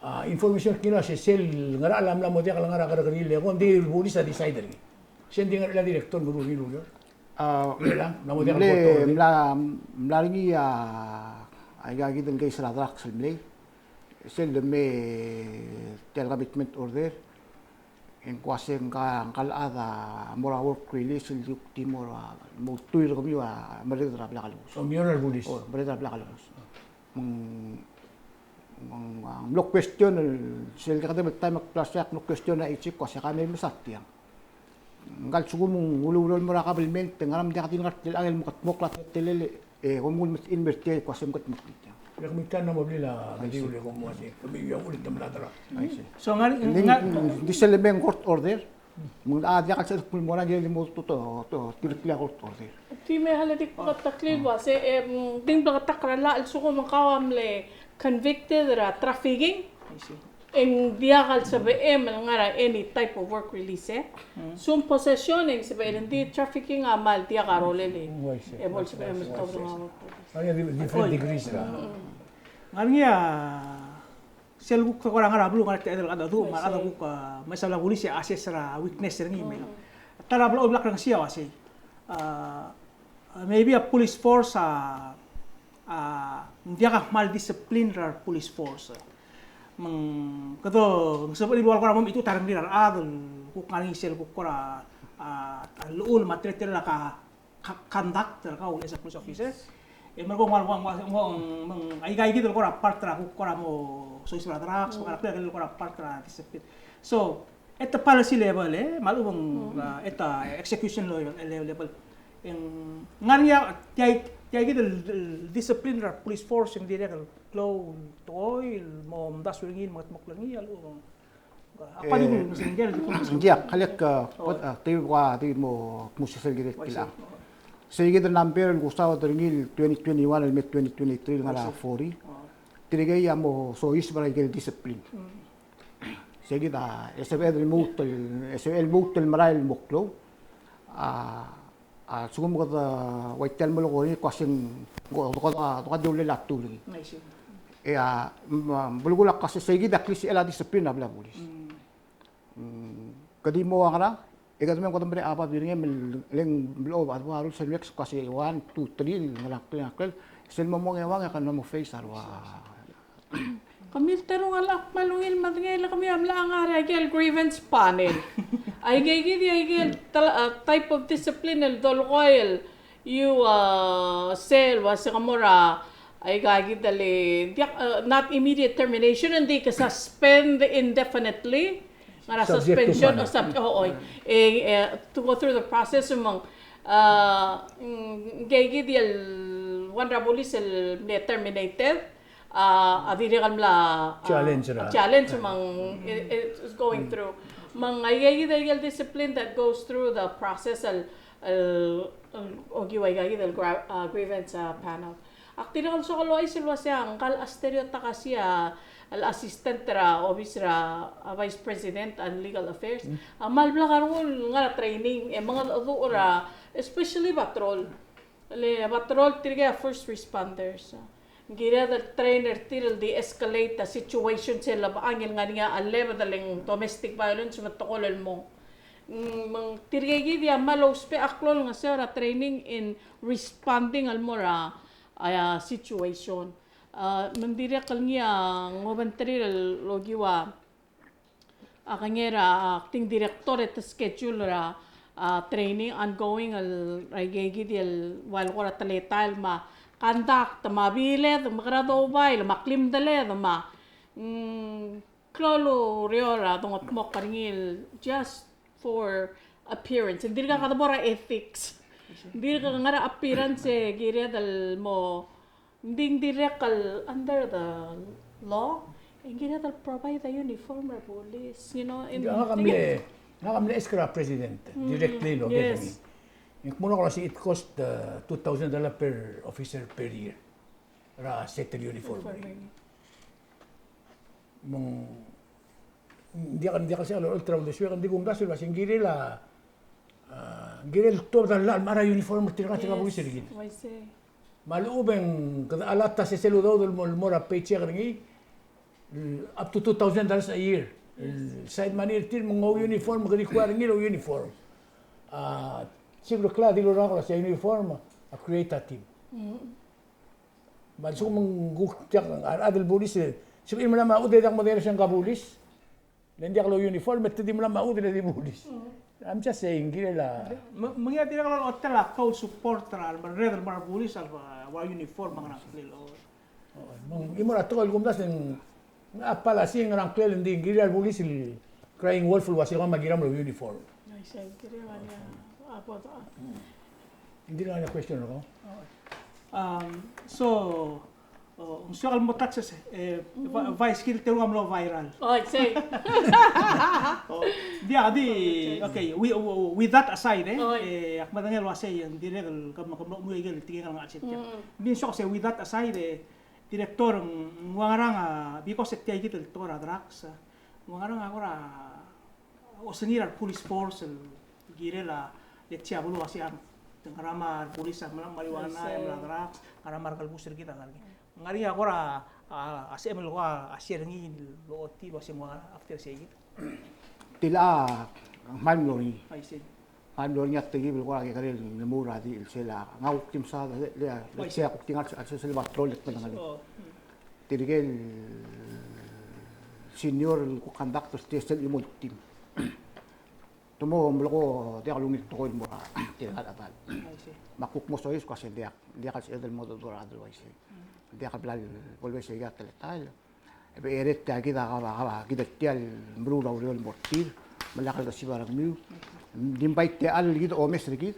A, information er kid a se sel ngerachel a mla mo diak el ngar er a kerrekeriil el eko, ng di el bulis a decide er ngii. Se ng di ngar er a director el meruul er ngii el ureor. A, mla mo diak el mle, mla, mla er ngii a, aika kid el case er a drugs el mlei. Sel lemei tia el commitment order, e ng kuk uasei ngka, ngka el chad a mo er a work release el di kuk di mo er a, mo ultuil er kemiu a merreder er a blai el kelebus. O, merreder er a blai el kelebus. O, merreder er a blai el kelebus. Me ng, me ng, a, mlo question el, sel kedeb el taem e ak bla sei ak mlo question a chief el kmo se ka mei el mesa tiang. Ngka a lsekum ng ulureor el mo er a kabelment, ngera me ng diak di ngar er tia el chad el mekedmokl a teletelel, e, kom kuk meskid el mer tia el kmo se mekedmokl tiang. Dirrek me tiang a mo blil a, kemiu a uchul e te mla er a. I see. So, ngar, ng di sel lemei ng court order, me ng diak el sebeched el kmo ng mo er a ngii el mo to, to, to, tirke el court order. Tia me a le di bleketakl el uasei, e, di bleketakl er a llach el lsekum kau a mle convicted er a trafficking. I see. E ng diak el sebechem el ngar er a any type of work release, e. Lsekum possession e ng sebechem, ng di trafficking a kmal diak a rolel, e. Ng uaisei. E bo lsebechem el tobed er a work release. Ng di, different degrees er a. Ng ngar er ngii a sel kuk kora ngar er a beluu, ngar er a techedel a rechad a duch, me a rechad a kuk, a, me sel a bulis a assess er a weakness er ngii me. Ta er a blechoel bla krengesii a uasei, a, maybe a police force a, a, ng diak a kmal discipline er a police force. Me ng kede, ng sebechir el ua kora mo mechitechut a rengrir a rechad el kuk ngar er ngii sel kuk kora, a, llechul me a teletelel a ka, ka, conduct er kau el as a police officer. E merekong ua, ua, ua, ua, me ng aika kid el kora part er a kuk kora mo soiseb er a drugs, me ng ngar er a kid el kora part er a discipline. So, at the policy level, e, me a lechub e ng, a, at the execution level, level. E ng ngar er ngii a, tia, tia kid el, el discipline er a police force e ng dirrek el klou el tekoi el mo omdasu er ngii, el mo, mo klou er ngii, a lechub e ng Ak kmal ungil, ng diak, ng diak, kele ke, oh, te ua di mo, mo sesei el kirel tiang. Sei kid el number el kusaod er ngii el twenty twenty-one el me twenty twenty-three el ngar er a forty. Tirkei a mo soiseb er a ikel discipline. Sei kid a, e sebeched el lmuut el, e sebeched el lmuut el merael el mo klou. A, a, lsekum kede ua tia el melekoi er ngii, kuk uasei ng, ko, ko, ko, ko di ulel a tool er ngii. E a, m-, belkul a kuk uasei sei kid a klisichel a discipline er a bla bulis. Mm, kede di mo ua ngerang, e kede me ng kede merek a babier er ngii me le ng blechoel a rules and regs, kuk uasei one, two, three, ngerang, ngerang, ngerang, sel mo mong e ua ngii e kede mo face a rua. Kemiu el terung a lak kmal ungil medengei el kemiu a mla ngar er a ikel grievance panel. Aike kid a ikel tel-, a, type of discipline el dolekoi el, you, a, sel, ua se ke mo er a, aika kid el, diak, a, not immediate termination, ng di ke suspend indefinitely. Ngar er a suspension, o sub-, o, o, e, e, to go through the process me ng, a, mm, aike kid el one er a bulis el mle terminated, a, a dirrek el mla, a, challenge er a, challenge me ng, it, it's going through. Me ng aike kid el discipline that goes through the process el, el, el okiu aike kid el gra-, a, grievance, a, panel. Ak dirrek el soak el ouchais el uasei a ngka el Asterio Takasi a, el assistant er a obis er a, a vice president and legal affairs. A kmal blak a rengul el ngar er a training, e mengedecheduch er a, especially patrol. Le patrol tirkei a first responders. Ng kired el train er tir el de-escalate a situation sel lebo el ngar er ngii a chelebed el ng domestic violence me te kora el mong. Mm, me ng tirkei kid a kmal ousbech a klou el ngeseu er a training in responding el mo er a, a, situation. A, me ng dirrek el ngii a ng obengterir el okiu a a kengei er a, a, acting director e te schedule er a, a, training ongoing el, er aike kid el, ua el kora teletael me a conduct me a biled me a kora doubai me a klimdeled me a, mm, klou el ureor a dongetmokl er ngii el just for appearance. Ng dirkak a debo er a ethics. Ng dirkak ngar er a appearance e kired el mo Ng di, ng dirrek el under the law, e ng kired el provide a uniform er a police, you know, in. Ngak a mle, ngak a mle ask er a president, directly, lo, yes. Ng kmo ng kora sei it cost, uh, two thousand dollar per officer per year. Er a set el uniform. Uniform. Me ng, ng diak, ng diak el sel ultra uldesuek, ng di kumdasu el uasei ng kirel a, a, ng kirel tuobed a llach el mechar a uniform er tirka, tirka el bulis er kid. Yes, I see. Me a lechub e ng kede allow a sesei el udoud el mo, el mo er a paycheck er ngii, up to two thousand dollars a year. Yes. Side money er tir me ng ou uniform, me kede require er ngii el ou uniform. A, sel klou a dilu er ngak el uasei a uniform a create a team. Mm. Me a lsekum ng kuk diak a rechad el bulis, sebechir el mla mechudel e diak mo dengei er sel ngka el bulis. Le ng diak lo uniform, me te di mla mechudel e di bulis. Mm. I'm just saying, kirel a. Me, me ng dirrek el otel a call support er a, el merreder el mo er a bulis, a, ua uniform, me a ngerang, klel, o. O, me ng, e mo er a tekoi el kumdasu e ng, a policy e ng ngerang, klel, ng di, ng kirel a bulis el crying wolf el uasei kau me a kiram el uniform. Ng dirrek el question er kau. Um, so, o, ng soak el mo touch, e, e, vi-, vice kid el terung a mlo viral. O, sei. O, diak, di, okay, wi-, wi-, with that aside, e, e, ak medengei el uasei, ng dirrek el, ke mlo, ke mlo dmu aike el tekingel el ngar er a chelsel tiang. Mm. Ng di ng soak el sei, with that aside, e, Director, ng ua ngerang a, because e tia kid el tekoi er a drugs, ng ua ngerang a kora osengir a re police force el kirel a, let's say, a beluu a siang, te ngerang a re police a mla marijuana, e mla drugs, ngerang a re kelebus er kid a ngar er ngii. Ng ngar er ngii a kora, a, a sebechem el kora, a, share er ngii el ochotii el uasei ng ua after sei kid. Tia a, ng kmal mlo er ngii. I see. Kmal mlo er ngii a tekib el kora kekerei el mo er a di el sel a, ngak a kuk di mesa, le, le, le, sei a kuk di ngar er sel, sel patrol el kmedengelii. Tirke el senior el kuk conduct er tia sel chimo el team. Te mo melekoi, diak lungil tekoi el mo er tirka el chad. I see. Me a kuk mo soiseb el kmo sei diak, diak el sebeched el mo dodengei er a chad el uaisei. Diak el bla el bo el uaisei a teletael. E becherei tia kid a, a, a, kid a tia el meruul a ureor el mo er tir, me lak el kesib a rengmiu. Di invite tia el kid a omes er kid,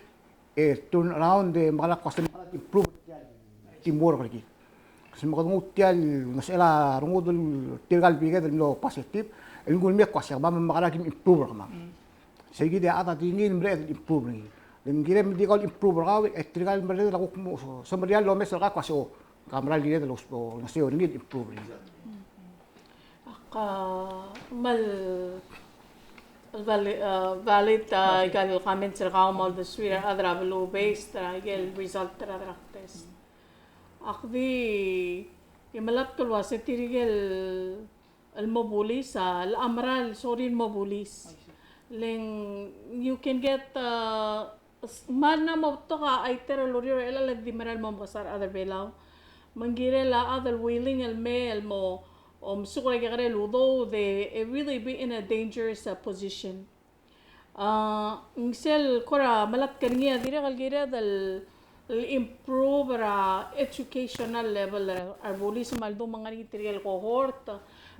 e turn around e mekerang el kmo se mekerang el improve tia el teamwork er kid. Se me kede nguu tia el ngesechel a rengud el tirka el biked el mlo positive, el nguu el mei el kmo uase kemam a mekerang e kim improve er kemam. Sei kid a chad a di ngii el mereched el improve er ngii. Le ng kirem di kau el improve er kau e tirka el mereched a kuk mo semeriar el omes er kau el kmo uase, o, ke mera el kired el olengeseu er ngii el improve er ngii. Ak, a, kmal valid, a, valid, a, ikal comments er kau me a uldesuir a rechad er a beluu based er a ikel result er a drug test. Ak di, e melatk el uase tirke el el mo bulis, a, el mera el sorir el mo bulis. Le ng, you can get, uh, s-, me ng mo betok a iter el ureor el di mera el mo mekesai a rechad er a Belau. Me ng kirel a chad el willing el mei el mo, omesuk er a kekerei el udoud, they, they really be in a dangerous, uh, position. A, ng sel kora melatk er ngii a dirrek el kired el, el improve er a educational level er a rebulis me a ldu me ng ngar er ngii tirke el cohort,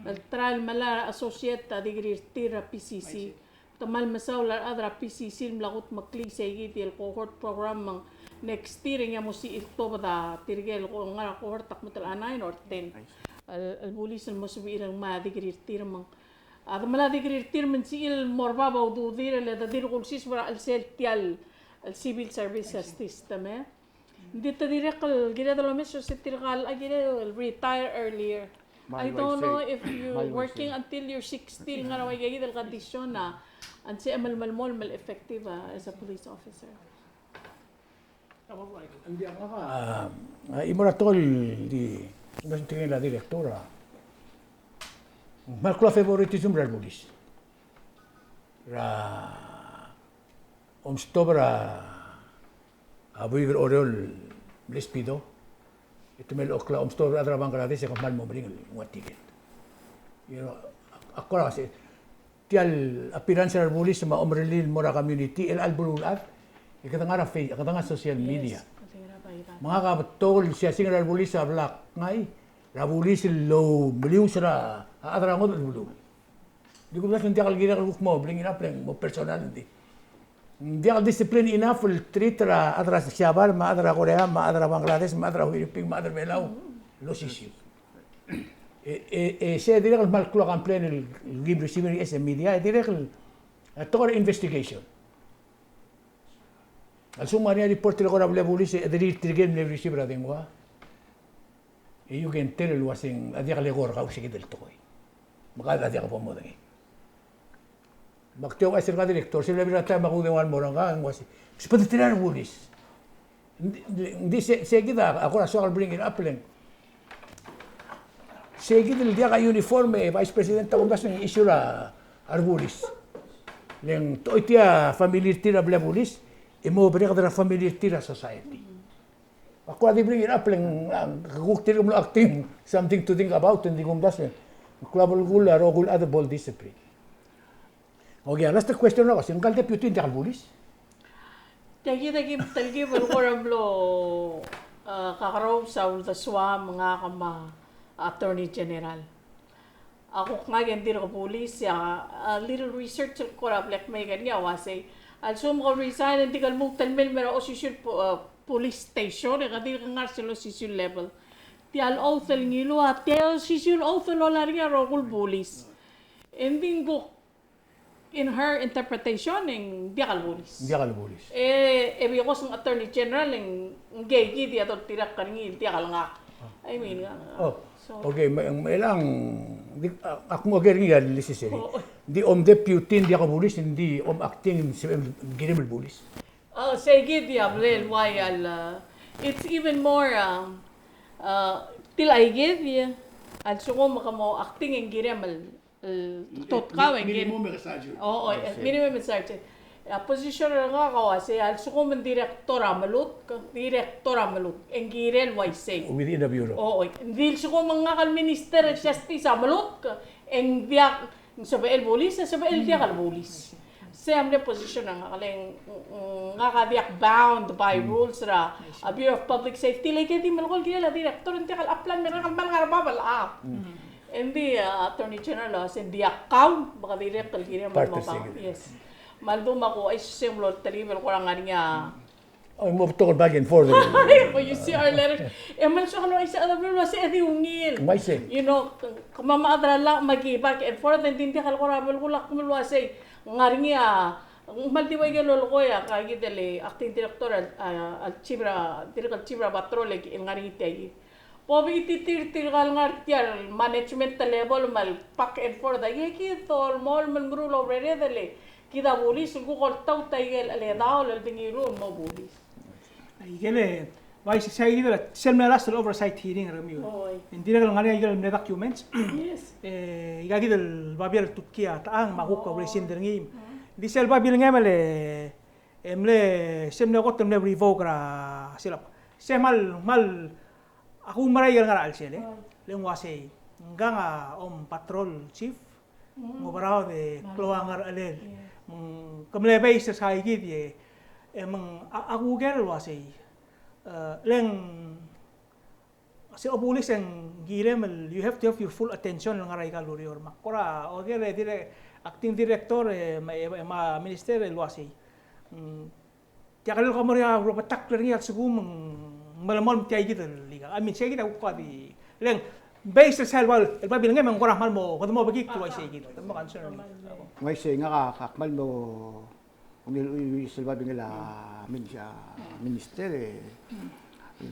el try el melai er a associate degree er tir er a P C C. Te kmal mesaul a rechad er a P C C el mla kudmeklii sei kid el cohort program me ng next year e ng mo sebechir el tuobed a tirke el co-, ngar er a cohort a kmo te nine or ten. El, el bulis el mo sebechir el ngmai a degree er tir me ng A de melai a degree er tir me ng sebechir el mo er bab a ududir e le de dirk ulsiseb er a chelsel tia el civil service system, e. Ng di te dirrek el kired el omes el se tirka el kired el retire earlier. I don't know if you're working until you're sixty, ngar er a ua ikakid el condition a, a ng sebechem el melemolem el effective, a, as a police officer. Ng diak, ngak a, a, chimo er a tekoi el di, ng di tirke el director a, ng kmal klou a favoritism er a rebulis. Er a, omestop er a, a buik er a Oreor el mle speedo. E te mle oklou, omestop er a rechad er a Bangladesh e ke kmal mo meringel el nguu a ticket. You know, a, a kora se, tia el appearance er a rebulis me a omerellel el mo er a community, el chelecha el beluulechad, e kede ngar er a Face, kede ngar er a social media. Me ngak a betok el siasing er a rebulis a blak ngai, er a bulis el loumelius er a chad er a ngodech el beluu. Di kuk ng diak el kirek el kuk mo bring it up, le ng mo personal, ng di. Ng diak el discipline enough el treat er a chad er a Siabal, me a chad er a Korea, me a chad er a Bangladesh, me a chad er a Philippines, me a chad er a Belau el osisiu. E, e, e, se dirrek el kmal klou a complain el, el kim receive er a media, e dirrek el, a tekoi er a investigation. A lsekum ng ngar er ngii a report el kora mle bulis, e dirrek tirke el mle receive er a dengua. E you can tell el uaseng a diak lekor kau se kid el tekoi. Me kau a diak bo modengei. Me ak di ouchais er ngka el director, se mle bebil er a taem ak oudengua el mo er ngka, e ng uase, se bo deterir a rebulis. Ng di, ng di se, se kid a, a kora soak el bring it up le ng. Se kid el diak a uniform e Vice President a kumdasu ng issue er a rebulis. Le ng te choitii a family er tir a blil a bulis, e mo bereked er a family er tir a society. Ak kora di bring it up le ng, a, kuk tirke el mlo acting, something to think about, e ng di kumdasu. Ng klou a belkul a rokui el chad a bo el discipline. Okay, a last question er a uase, ngka el deputy ng diak el bulis? Tia kid a ki telkib el kora mlo, a, kakerous a uldesuam ngak me a Attorney General. A kuk ngak e ng dirk bulis, a, a little research el kora bla kmei er ngii a uasei, a lsekum ke resign e ng di ke lmuut el mei el mer a osisiu el po-, a, police station, e ke dirk ngar sel osisiu el level. Tia el oath el ngiluu a, tia el osisiu el oath el loia er ngii a rokui el bulis. E ng di ng kuk in her interpretation, e ng diak el bulis. Diak el bulis. E, e because ng Attorney General, e ng, ngii kid a doltirakl er ngii, diak el ngak. I mean, a, oh, so. Okay, me, me chelechang, di, a, ak mo oker er ngii a list er ngii. Oh. Di om deputy ng diak el bulis, ng di om acting ng sebechem el kirem el bulis. Oh, sei kid a bla el uai el, a, it's even more, a, a, tia kid a, a lsekum ke mo acting e ng kirem el el, mm, tot, eh, kau, mi-, e ng minimum e ke sergeant. Oo, oh, eh, minimum e sergeant. A position er ngak a uasei, a lsekum ng director a melutk, director a melutk, e ng kirel uaisei. Within the bureau. Oo, oh, ng di lsekum ng ngak el Minister of Justice a melutk, e ng diak, ng sebechel bulis, e sebechel diak el bulis. Sei a mle position er ngak, le ng, ng, ngak a diak bound by rules er a, a Bureau of Public Safety, le kede di melekoi el kirel a director, ng diak el apply, me ngak a kmal ngar er a bab el app. Mm. Ng di, a, Attorney General a uasei ng diak kau, me ke dirrek el kirem el mo bound. Yes. Me a ldu me ak ouchais se ng mlo telkib el kora ngar er ngii a Oh, mo betok el back and forth. Well, you see our letters. E mal soak el uaisei, a chad el beluu el uaisei e di ungil. Uaisei. You know, kemam a chad er a llach me aki back and forth, e ng di ng diak el kora belkul a kmo el uaisei. Ng ngar er ngii a, ng mal di ua ikel lolekoi a, ka kid el acting director, a, a, a chief er a, dirrek el chief er a patrol, e ng ngar er ngii tia kid. Bo bititir tirka el ngar tia el management level me a back and forth, a ikid el mo, mo meruul a urered el kid a bulis el kuk oltaut a ikel chedaol el dengiruul el mo bulis. Ikele, bai se sai ikid el sel mle last el oversight hearing er kemiu. Oi. Ng dirrek el ngar er ngii a ikel mle documents. Yes. E, ika kid el babier el tutkii a techang me a kuk rescind er ngii. Ng di sel babilngem el, e mle, se mle kot el mle revoke er a, sel, se mal, mal, a kumerang el ngar er a chelsel, e le ng uasei, ngkang a om patrol chief, ng oberaod e klou a ngerchelel. Me ng, ke mle base er se ikid e, e me ng, a, a kuker el uasei, e, le ng, se obulis e ng kirem el, you have to have your full attention el ngar er aika el ureor. Me ak kora, oker e dirrek, acting director, e, me, e, me a minister el uasei. Mm, Tia kele ko mo er ngii a urebetakl er ngii a lsekum ng melemolem tia ikid el ika. I mean, sei kid a kuk di le ng base er sel, el babilngem e ng kora kmal mo, kede mo bekikl el uaisei kid. Kede mo concern. Uaisei, ngak a kmal mo ungil el uaisei el babilngel a min-, a minister e, e,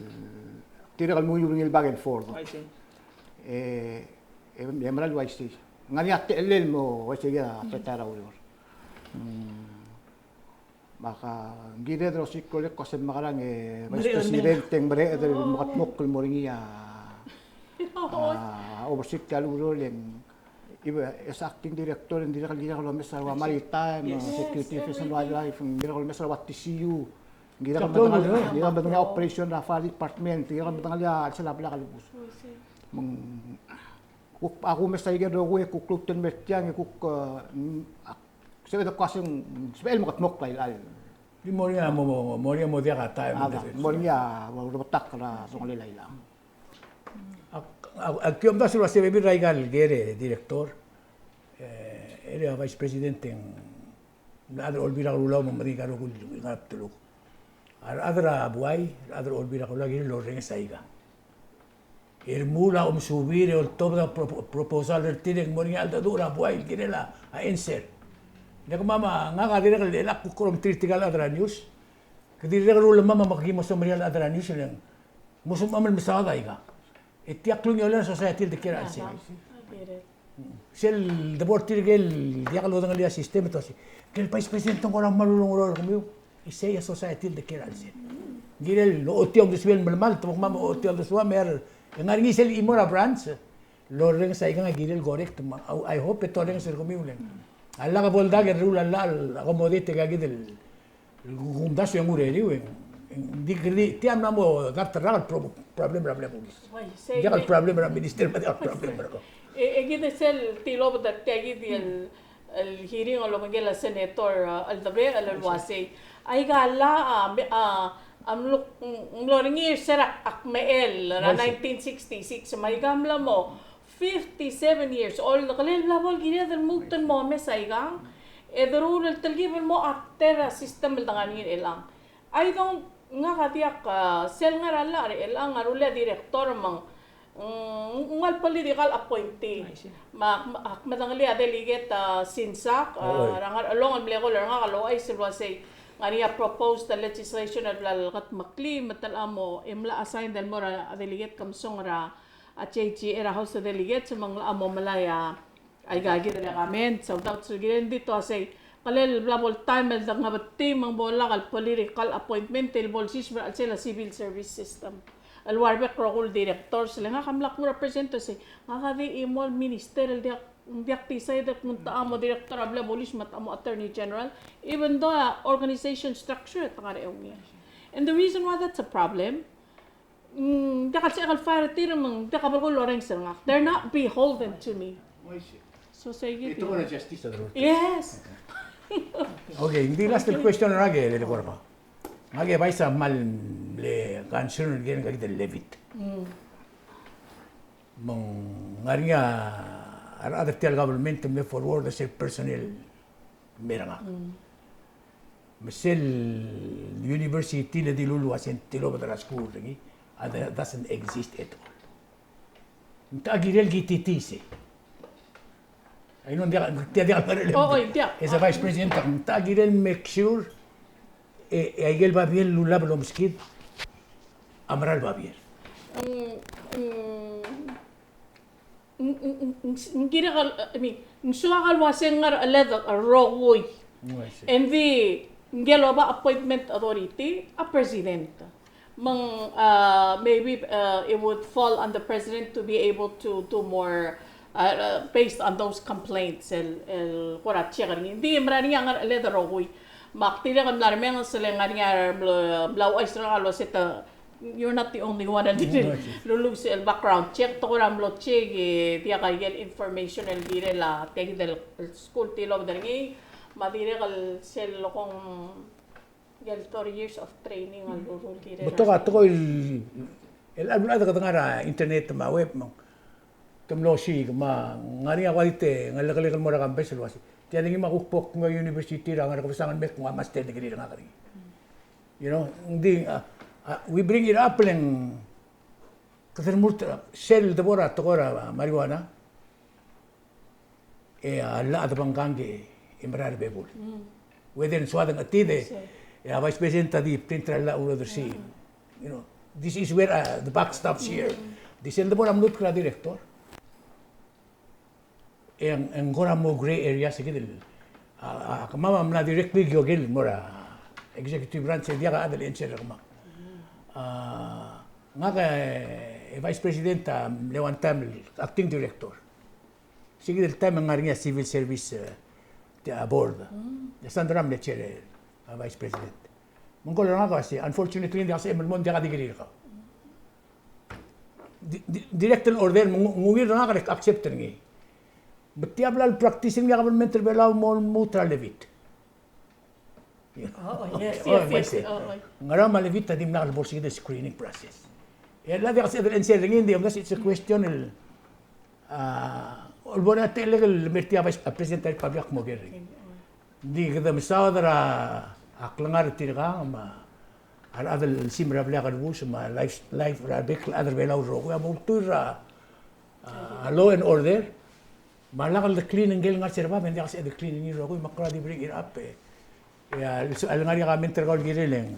dirrek el mo ungil el back and forth. Uaisei. E, e, e mera el uaisei. Ng ngar er ngii a techellel el mo uaisei a teta er a ureor. Mm. Me ak, ng kired el osiik el kmo se mekerang e Vice President e ng mereched el mekedmokl el mo er ngii a, a, overseer tia el ureor e ng, e, as acting director e ng dirrek el kirek el omes er a ua maritime, security, fish and wildlife, ng kirek el omes er a ua T C U, ng kirek el medengei, kirek el medengei a operation er a fire department, kirek el medengei a chelsel a blak el bus. Me ng kuk, a kumes a ikel rokui e kuk lmuut el mer tiang e kuk, e, Sebeched el kmo se ng, sebechel el mekedmokl a chelecha el. Di mo er ngii a mo, mo, mo er ngii a mo diak a taem. A, mo er ngii a urebetakl er a delongelel a chelecha. Ak, ak, ak di omdasu el uase bebil er aika el ker e director. E, el a Vice President e ng mla chad er a Olbiil er a Kelulau me ng medengei aika el rokui el ngar er a bdeluk. A rechad er a buai, a rechad er a Olbiil er a Kelulau a kirel el orrenges aika. E remuul a omesubir e oltobed a pro-, proposal er tir e ng mo er ngii a cheldecheduch er a buai el kirel a answer. Le kemam a ngak a dirrek el, el ak kuk kora omtir tirka el chad er a news. Ke dirrek el rulemam me ki mo someriar el chad er a news e le ng mo sebechemam el mesaod aika. E tia klungiolel a society el dekiei er a chelsel. Sel debo er tirke el diak lodengelii a system e te uasei, ke el Vice President a ng kora mal ulengeroel er kemiu. Isei a society el dekiei er a chelsel. Ng kirel ochotii a uldesuel el melemalt, me kemam ochotii a uldesuam e a re, e ng ngar er ngii sel chimo er a branch el orrenges aikang e kirel correct, me I, I hope e te orrenges er kemiu le ng. A lak bo el dak e ruul a llach el accommodate aika kid el el kumdasu e ng ureriu e ng, e ng di, di, tia mla mo dart el rak el pro-, problem er a mle bulis. Diak el problem er a minister, me diak el problem er a ko. E, e kid sel tilobed er tia kid el, el hearing el obengkel a Senator, a, Eldebechel el uasei. Aika el llach, a, me, a, a mlo, ng mlo er ngii er se er a kmechell er a nineteen sixty-six, me aika mla mo fifty-seven years old, ng kirel bla bo el kired el lmuut el mo omes aikang, e deruul el telkib el mo after a system el dengar er ngii er chelechang. I don't, ngak a diak, a, sel ngar er a llach er chelechang a rullii a director me ng, mm, ng ua el political appointee. Me ak, ak medengelii a delegate, a, Sinsak, a, er a Ngarchelong el mle call er ngak el ouchais el uasei ng ngar er ngii a proposed legislation el bla lekedmeklii me te locha mo, e mla assign el mo er a delegate Kemesong er a a J G er a House of Delegates, me ng locha mo melai a, aika kid el comment, shout out el kirel di te uasei, ng kirel bla bo el taem el dengebetii me ng bo lak el political appointment el bo lsiseb er a chelsel a civil service system. El ua rebek el rokui el directors, le ngak a mla kmo er a president el uasei, ngak a di chimo el minister el diak, diak decide el kmo ng techa mo director er a blil a bulis me techa mo attorney general, even though a organization structure e te ngar er eungel. And the reason why that's a problem, Mm, diak el sebechek el fire er tir me ng diak a belkul el orrenges er ngak. They're not beholden to me. So sei kid. Ito ko na justice er a rurt. Yes. Okay, ng di last el question er ngak e le ko er bab. Ngak e bai sa mal mle concern er ngak el levy. Mm. Me ng ngar er ngii a rechad er tia el government el mle forward er sel personnel el mer ngak. Mm. Me sel university el dilu el uasei ng tilobed er a skuul er ngii, a, that doesn't exist at all. Ng techa kirel ki titise. Ai, no, ng diak, tia diak el ngar er a... Oh, oh, diak. As a vice president, ng techa kirel make sure e, e aikel babier el lulab el omeskid a mera el babier. Mm, mm. Ng, ng, ng, ng kirek el, I mean, ng soak el uasei ng ngar er a cheled el rokui. Oh, I see. Engdi ngike el oba appointment authority a president. Me ng, uh, maybe, uh, it would fall on the president to be able to do more, uh, uh, based on those complaints, el, el kora check er ngii. Engdi mera er ngii a ngar er a cheled el rokui. Me ak dirrek el mla remenges e le ngar er ngii a mla, mla ouchais er ngak el uasei te You're not the only one el dirrek el luluches el background check, te kora mlo check e diak a ikel information el kirel a tia kid el skuul el tilobed er ngii, me a dirrek el sel kong ikel thirty years of training a lurruul el kirel. Betok a tekoi el, el, el, el, el, ngar er a internet me a web me te mlo osiik, me ng ngar er ngii a kuk di te ngelekelek el mo er a campus el uasei, tia el ngii me a kuk bo kmo university er a ngar er a kebesengei el mei e kmo a master degree er ngak er ngii. You know, ng di, uh, uh, we bring it up el ng kede remurt er a sel debo er a tekoi er a marijuana, e a llach a debengkang e mera el bebul. Whether ng soad e ng chetid e a vice president a di print er a llach el ureor er sei. You know, this is where, uh, the buck stops here. Di sel debo er a mluut er a director, e ng, e ng kora mo gray area se kid el, a, a, kemam a mla directly gioker el mo er a executive branch e diak a chad el answer er kemam. A, ngak e, e vice president a mle one time el acting director. Se kid el time e ng ngar er ngii a civil service, e, tia board. E Sandra a mle chair, e, a vice president. Me ng call er ngak el uasei, unfortunately, ng diak a sebechem el mo, ng diak a degree er kau. Di, di, direct el order, me ng, ng ungil er ngak el accept er ngii. Me tia bla el practice er ngii a government er a Belau el mo lmuut er a levit. Oh, oh, yes, yes, yes. Oh, oh. Ngera me a levit a dimlak el bo er se kid el screening process. E a diak a sebechem el answer er ngii, ng di, it's a question el, a, olbo er a techellek el mer tia vice, a, president er a republic a mo oker er ngii. Di kede mesaod er a, a klengar er tirkang me a rechad el simer a blil a kelebus me a life, life er a bek el chad er a Belau el rokui a mo ultuil er a, a, law and order. Me a lak el decline ngike el ngar er se er bab, e ng diak a sebechem el decline er ngii el rokui, me ak kora di bring it up e. E a, a lengar er ngii a comment er kau el kirel e ng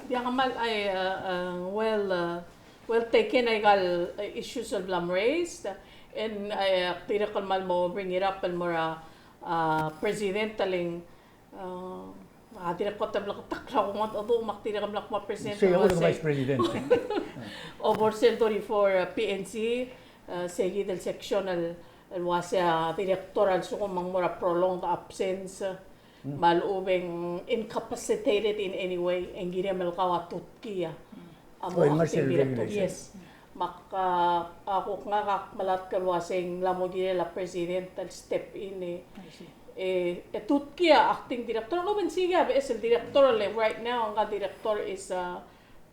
Diak a kmal, ai, a, a, well, a, well taken aika el, a, issues el bla mraised. And, a, ak dirrek el kmal mo bring it up el mo er a, a, president el ng, a, a dirrek kot el bleketakl er a kuk ngodech me ak dirrek el mla kmo president. Sei, el uase vice president. Obo er sel thirty-four, a, P N C, a, se kid el section el, el uase a director a lsekum ng mo er a prolonged absence. Me a lechub e ng incapacitated in any way, e ng kirem el kau a tutkii a mo acting director. Yes. Me ak, a, a kuk ngak a melatk el uase ng mla mo kirel a president el step in e, e, e tutkii a acting director. A lechub e ng siik a beches el director el right now, ngka el director is, a,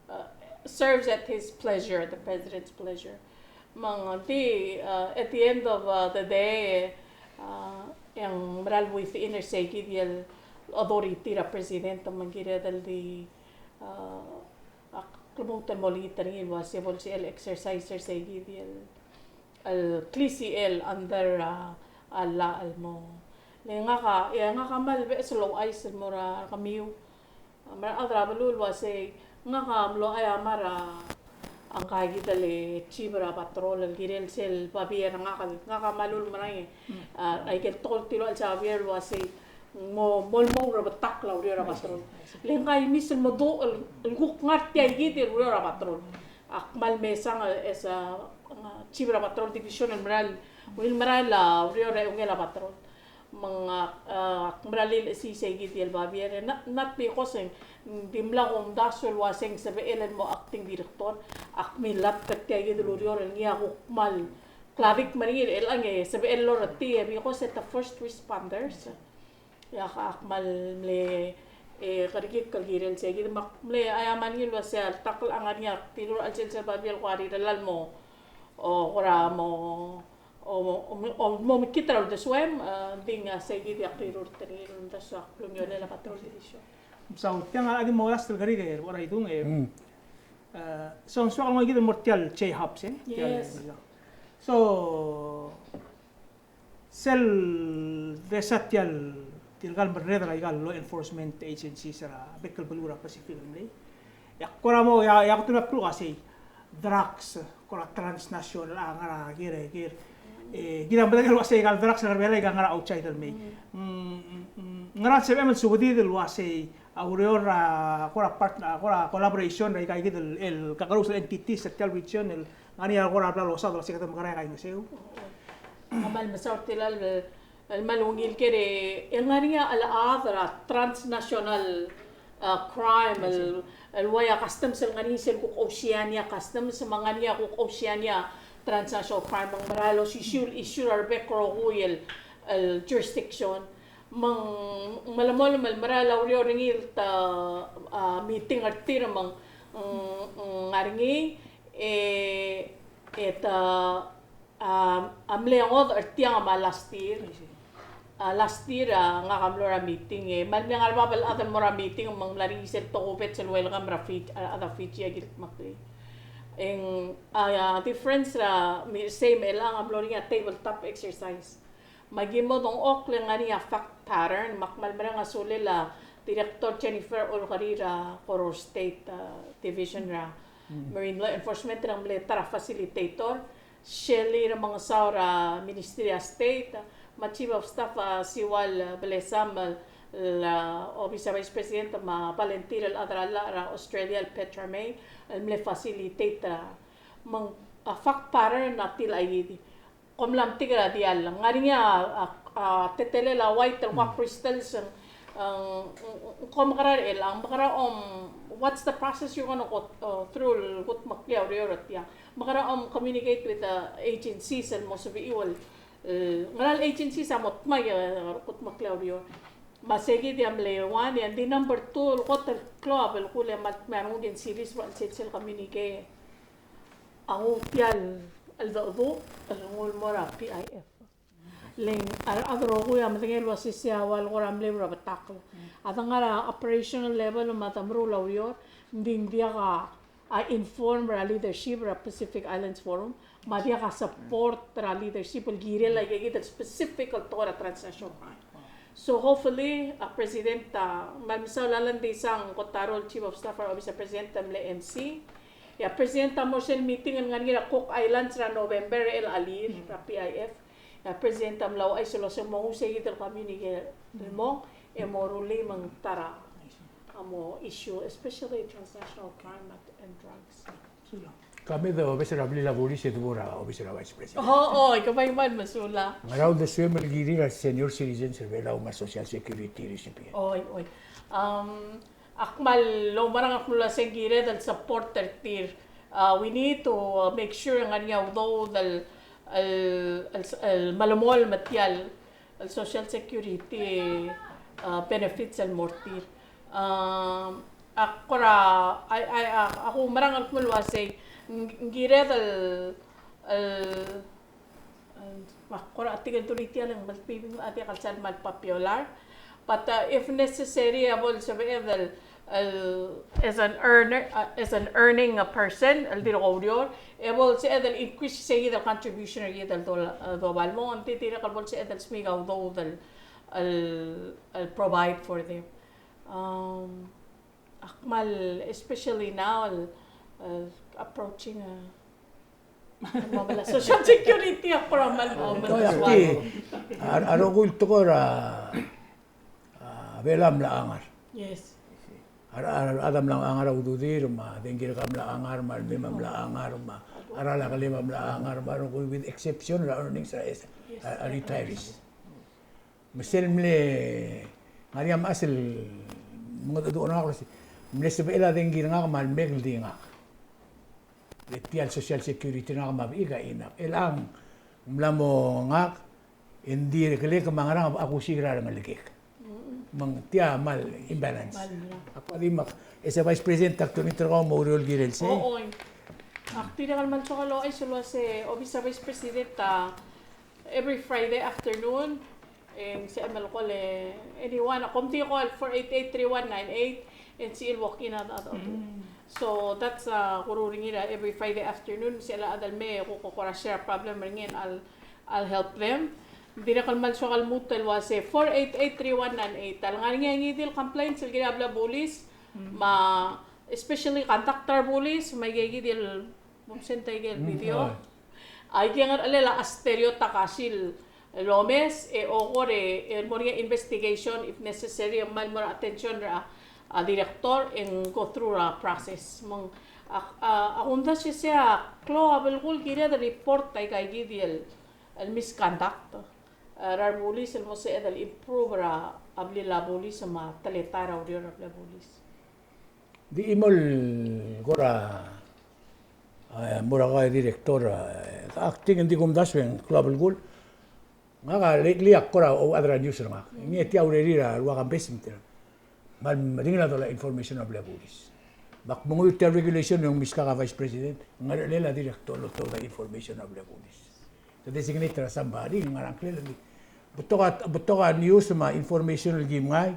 uh, serves at his pleasure, the president's pleasure. Me ng di, uh, at the end of, uh, the day, uh, e ng mera el within er se kid el authority er a president me ng kired el di, uh, ak lmuut el mo olengit er ngii el uase bo lsebechel exercise er se kid el el klisichel under, a, a llach el mo. Le ngak a, e ngak a kmal beches el ouchais el mo er a kemiu. Me a rechad er a beluu el uase ngak a mlo aiamar a ngka kid el chief er a patrol el kirel sel babier er ngak el ngak a kmal ulemerang e, a, aike el tekoi el tiluachel sel babier el uase ng mo, mo lmong er a betakl a ureor er a patrol. Le ngka a imis el meduch el, el kuk ngar tia kid el ureor er a patrol. Ak kmal mesang, e, as a, a, chief er a patrol division el mera el, el mera el, a, ureor er a eungel a patrol. Me ng, a, ak mera el lilechesii se kid el babier, e, not, not because ng dimlak kumdasu el uase ng sebechel el mo acting director, ak milatk er tia kid el ureor el ngii a kuk kmal kladik me er ngii er chelechang e sebechel el orretii, e, because at the first responders. Ia, ak kmal mle, e, kerekikl el kirel se kid me ak mle aiamar ngii el uase a ltak el ngar ngii a tilurachel sel, sel babier el kora rirellii el mo, o, kora mo, o, o, o, o mo mekngit er a uldesuem, e, ng di a sei kid a klou el ulterir, uldesuek a klungiolel a patrol division. Mesaul, tiang a di mo last el kerik e, er a idung e. Mm. E, so, so, ng soak el nguu kid el mo er tia el J-Hubs, e? Tia el, yes. So, sel desa tia el, tirka el merreder er aika el law enforcement agencies er a bek el beluu er a Pacific el mlei. E ak kora mo, e a, e a kutmeklii el uasei, drugs, kora transnational, a ngar er a ker, ker. E, kid a medengei el uasei aika el drugs er a Belau a ngar er a outside el mei. Mm, mm, mm, ngera sebechem el subedid el uasei, a ureor er a, kora part, a, kora collaboration er aika kid el, el kakerous el entities er tia el region, el ngar er ngii a kora bla losaod el uasei kede mekerang e kaingeseu. Kmal mesaul er tia el, el kmal ungil ker e, el ngar er ngii a chelechad er a transnational, a, crime, el, el ua a customs el ngar er ngii sel kuk Oceania customs, me ng ngar er ngii a kuk Oceania transnational crime, me ng mera el osisiu el issue er a rebek el rokui el, el jurisdiction. Me ng melemolem el mera el ureor er ngii el ta, a, meeting er tir me ng, mm, mm, ngar er ngii, e, e ta, a, a mle ngodech er tiang me a last year. A, last year, a, ngak a mlo er a meeting, e, me ng mle ngar er bab el chad el mo er a meeting, me ng mla er ngii sel tokubets el welcome er a Fiji, a, a Fiji a kildmeklii. E ng, a, a, difference er a, me, sei me chelechang a mlo er ngii a tabletop exercise. Me aki mo dengchokl e ng ngar er ngii a fact pattern, me ak kmal mereng a sulel a Director Jennifer Olkeriil er a Koror State, a, Division er a Marine Law Enforcement, e ng mle ta er a facilitator. Shelley Remengesau er a Ministry of State, me a Chief of Staff, a, Siual Belesam, el, a, Office er a Vice President, me a volunteer el chad er a llach er a Australia el Petra May, el mle facilitate er a, me ng, a, fact pattern a tilechii. Kom mla metik er a diall, ng ngar er ngii a, a, a, teletelel a white el kuk crystals, ng, ng, ng, kom mekerang er chelechang, mekerang, um, what's the process you're gonna go, uh, through el kudmeklii a ureor er tiang? Mekerang, um, communicate with the agencies el mo sebechiu el, el, ngera el agencies a mo dmai, uh, kudmeklii a ureor? Me sei kid a mle one, e ng di number two el kot el klou a belkul e kmal dmai a renguk e ng serious el sel communicate. A nguu tia el, el dodu, el nguu el mo er a P I F. Le ng, a, a rechad el rokui a medengei el uasei sei a ua el kora mle er a betakl. A de ngar er a operational level me a de meruul a ureor, ng di ng diak a, a inform er a leadership er a Pacific Islands Forum, me a diak a support er a leadership el kirel aika kid el specific el tekoi er a transnational crime. So hopefully, a President, a, kmal mesaul a Alan Deisang Kotaro el Chief of Staff er a Office er a President a mle M C, e a President a mo er sel meeting el ngar er ngii er a Cook Islands er a November er chelecha el year er a P I F. E a President a mla ouchais el uasei mo nguu sei kid el communique el mong, e mo rullii me ng ta er a, a mo issue, especially transnational crime and drugs. Ka me de obes er a blil a bulis e de bo er a obis er a Vice President. O, o, ike bai kmal mesulang. Ngera uldesuem el kirir a senior citizens er a Belau me a Social Security recipient? Oi, oi. Um, Ak kmal oumerang el kmo ua se ng kired el support er tir. Uh, we need to, uh, make sure ng ngar er ngii a udoud el, el, el, el melemolem er tia el, el Social Security, uh, benefits el mo er tir. Um, ak kora, ai, ai, ak, ak oumerang el kmo ua se ng, ng kired el, el, Me ak kora tingel el dulii tia el ng mle bibing a diak el sal kmal popular. But, uh, if necessary, a bo el sebeched el, el, as an earner, uh, as an earning a person, el dirk oureor, e bo el sebeched el increase sei kid el contribution er kid el dola-, uh, doba el mong, ng di dirrek el bo el sebeched el smiik a udoud el, el, el provide for them. Um, ak kmal, especially now, el, el approaching, uh, Social Security a kora kmal mo. Oi, ak di, a, a rokui el tekoi er a, a, Belau a mla changar. Yes. A, a, a rechad a mla changar a ududir, me a dengki er kau a mla changar, me a lemei a mla changar, me a ralakl a mla changar, me a rokui with exception er a earnings er a, a, a retirees. Me sel mle, ngar er ngii a mechas el mengedecheduch er ngak el uasei, mle sebechel a dengki er ngak me a lemek el di ngak. Le tia el Social Security er ngak me a bechik a enough. Chelechang ng mla mo ngak, e ng di rekelek me a ngerang a kusiik er a rengelekek. Me ng tia a kmal imbalance. Ak kora di me ak, as a Vice President, ak turn it er kau me oureor el kirel sei. Oi. Ak dirrek el kmal soak el ouchais el uase, obis a Vice President a Every Friday afternoon, e ng sebechem el call e anyone, a kom di call four eight eight three one nine eight, e ng sebechir el walk in a, a, a, so that's a, kuk er ngii er a every Friday afternoon, ng sebechel a chad el mei e kuk ko kora share a problem er ngii, I'll, I'll help them. Dirrek el kmal soak el lmuut el uase four eight eight three one nine eight. A le ngar er ngii a ngii di el complaints el kirel a blil a bulis, me a especially conduct er a bulis, me aike kid el, mom send aike el video. Aike el ngar er a chelsel a Asterio Takashi el omes, e okor e, e mo er ngii a investigation if necessary, e kmal mo er a attention er a, a director, e ng go through er a process. Me ng, a, a, a kumdasu e sei a klou a belkul el kired el report aika kid el, el misconduct er a rebulis el mo sebeched el improve er a blil a bulis me a teletael er a ureor er a blil a bulis. Di chimo el kora, e, mo er a kau e director, e, acting, ng di kumdasu e ng klou a belkul. Ngak a lately a kora ouchad er a news er ngak. Ngii tia a urerir a rua campaigns me tir a kmal meringel a dolai a information er a blil a bulis. Me ak menguiu er tia el regulation el ng meskak a vice president, ng ngar er a chelsel a director el oltobed a information er a blil a bulis. Te designate er a somebody, ng ngar er a ngklel, ng di, betok a, betok a news me a information el kim ngai,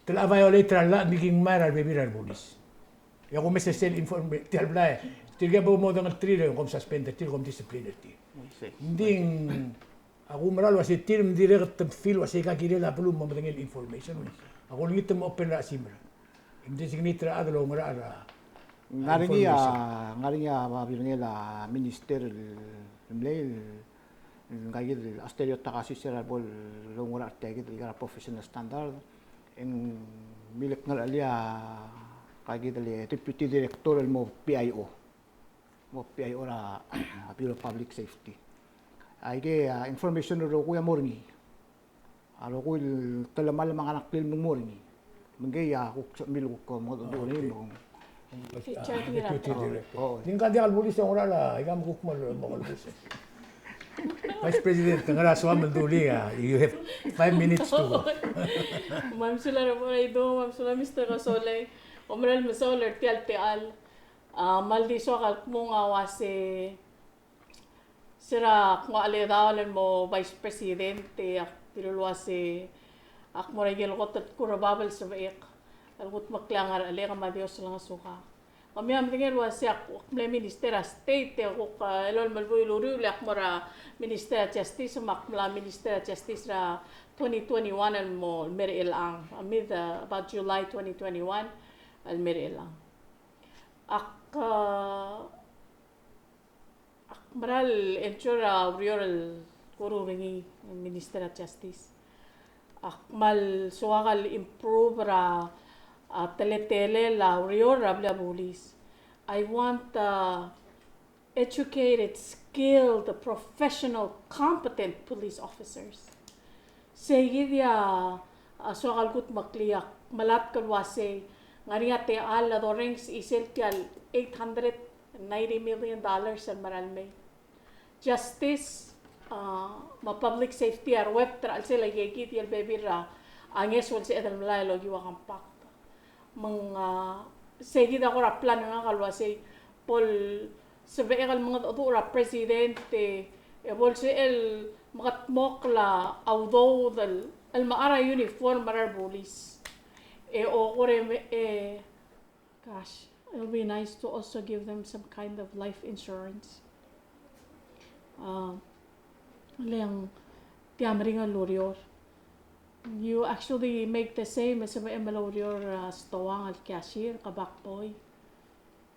te locha violate er a llach, me ki ngmai er a rebebil er a rebulis. E a kumes er sel inform-, tia el blai, tirke a bo modengelterir e kom suspend er tir, kom discipline er tir. Ng di, a kumerang el uase tir me ng dirrek te feel el uase aika kirel a beluu el mo medengei el information. A kulengit el mo open er a chesimer. E ng designate er a chad el oungerachel er a Ngar er ngii a, information. Ngar er ngii a babilngel a minister el mlei, el ngika kid el Asterio Takashi, se er a bo loungerachel er tia kid el ngar er a professional standard, e ng milekngelchel a ngika kid el deputy director el mo P I O. Mo P I O er a Bureau of Public Safety. Aike a information el rokui a mo er ngii. A rokui el telemall me a ngar er a ngklel me ng mo er ngii. Me ngii a kuk sebechemiu el kuk mengedecheduch er ngii me ng. Deputy Director. Oh. Di ngka diak el bulis e ng oungerachel a, ika me kuk mo el, mo el bulis. Vice President, te ngar er a soam el dulii a, you have five minutes to go. Me a mesulang er a Board, me a mesulang Mister Kasolei. Kom kmal mesaul er tia el techall. A, kmal di soak el kmung a uase se er a kmo a ledaol el mo Vice President, e ak dilu el uase ak mo er a ikel kot el kuk er a bab el sebechek el kudmeklii a ngerechelek me a Dios a lengesukak. Kemiu a medengei el uase ak, ak mle Minister er a State, e kuk, e, elolem el buil el uriul e ak mo er a Minister er a Justice, me ak mla Minister er a Justice er a twenty twenty-one el mo, el mei er chelechang. A mid, e, about July twenty twenty-one el mei er chelechang. Ak, e, Ak mera el ensure a ureor el kuruul er ngii, Minister er a Justice. Ak kmal soak el improve er a, a, teletelel a ureor er a blil a bulis. I want, uh, educated, skilled, professional, competent police officers. Sei kid a, a, soak el kudmeklii. Ak melatk el uasei, ng ngar er ngii a techall el dorrenges er sel tia el eight hundred ninety million dollars el mera el mei. Justice, a, me a public safety a ruebet er a chelsel a ikakid el bebil er a ngeso el sebeched el melai el okiu a compact. Me ng, a, sei kid a kora plan er ngak el uasei bo lsebechek el mengedecheduch er a president e, e bo lsebechel el mekedmokl a udoud el, el mechar a uniform er a rebulis. E okor e, e, gosh, it'll be nice to also give them some kind of life insurance. A, le ng tia meringel el ureor. You actually make the same e sebechem el oureor er a stoang el cashier, kabak boi.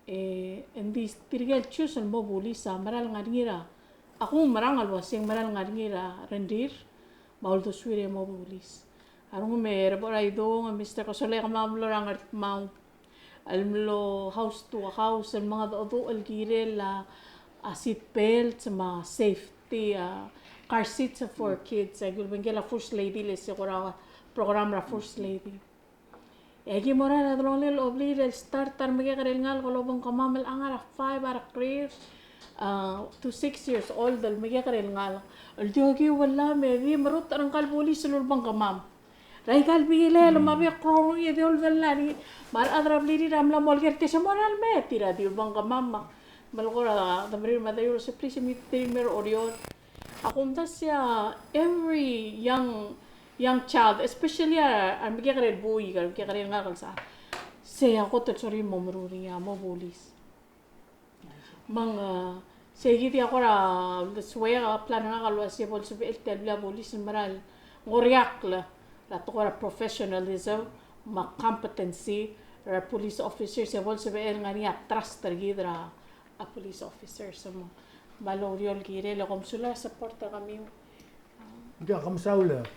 E, e ng di tirke el choose el mo bulis a mera el ngar er ngii er a, a kumerang el uasei ng mera el ngar er ngii er a rengrir me a uldesuir e mo bulis. A rengum e Rebo er a Idung, Mister Kasolei, kemam a mlo er a Ngardmau el mlo house to house el mengedecheduch el kirel a, a seat belts me a safety, a car seats for kids. Aki ulebengkel a First Lady, le se kora program er a First Lady. E aki mo er a delongelel a obliil el start a remekekerei el ngalek el obengkemam el ngar er a five a rekrir, a, to six years old el mekekerei el ngalek. El di okiu el llach me di merutech er ngka el bulis el ulebengkemam. Er aika el bilel me a bek el rokui e di oldellii. Me a rechad er a blirir a mla molekoi er tir se mo er a lemei, tir a di ulebengkemam me a melekoi er a demerir me a daiuul el uase please me, tir me er a Oreor. Ak omdasu e a every young, young child, especially a, a remekekerei el buik, a remekekerei el ngalek el sechal, sei a kot el sorir el mo meruul er ngii a mo bulis. Me ng, e, sei kid a kora, e, soak a plan er ngak el uase bo lsebechel tia el blil a bulis el mera el ngoriakl er a tekoi er a professionalism me a competency er a police officers, e bo lsebechel ngar er ngii a trust er kid er a, a police officers. Me, me a loureor el kirel, e kom sulang er a support er kemiu. Ng di a kom sulang.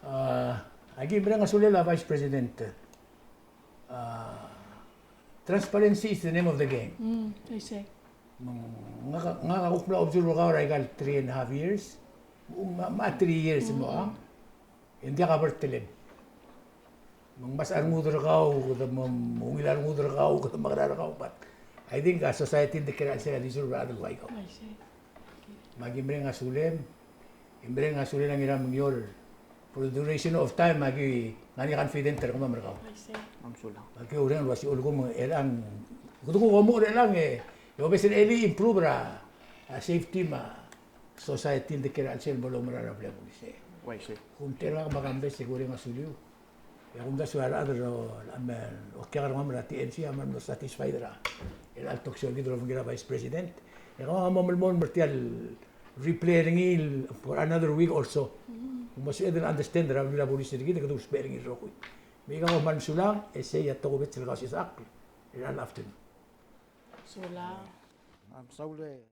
A, aki mereng a sulel a Vice President. A, transparency is the name of the game. Mm, I see. Me ng, ngak a, ngak a kuk mla observe er kau er aika el three and a half years. Me a, me a three years mo a. E ng diak a bertelem. Me ng mesa rengud er kau, kede mo, mo ungil a rengud er kau, kede mekerang er kau, but I think a society a diak el deserve a rechad el ua kau. I see. Me aki mereng a sulem, e mereng a sulem a Ngiramengior. For the duration of time, aki ngar er ngii a confident er kemam er kau. I see. Me aki oureng el uase a lsekum e ng, kede kuk omuchel er chelechang e, e obes el improve er a, a safety me a society el diak el sel bo loumera er a blil a bulis. Ua isei. Kumtel ngak me a Kambes e kureng a suliu. E ak omdasu a rechad el, a me, okiak er kemam er a T M C a mlo satisfied er a, er a talk show er kid el obengkel a Vice President. E kemam a mo melemolem er tia el replay er ngii el for another week or so. Mo sebeched el understand er a blil a bulis er kid e kede ousbech er ngii el rokui. Me aika kom kmal mesulang, e sei a tokubets el Kausisechakl er a afternoon. Sulang. Am saul e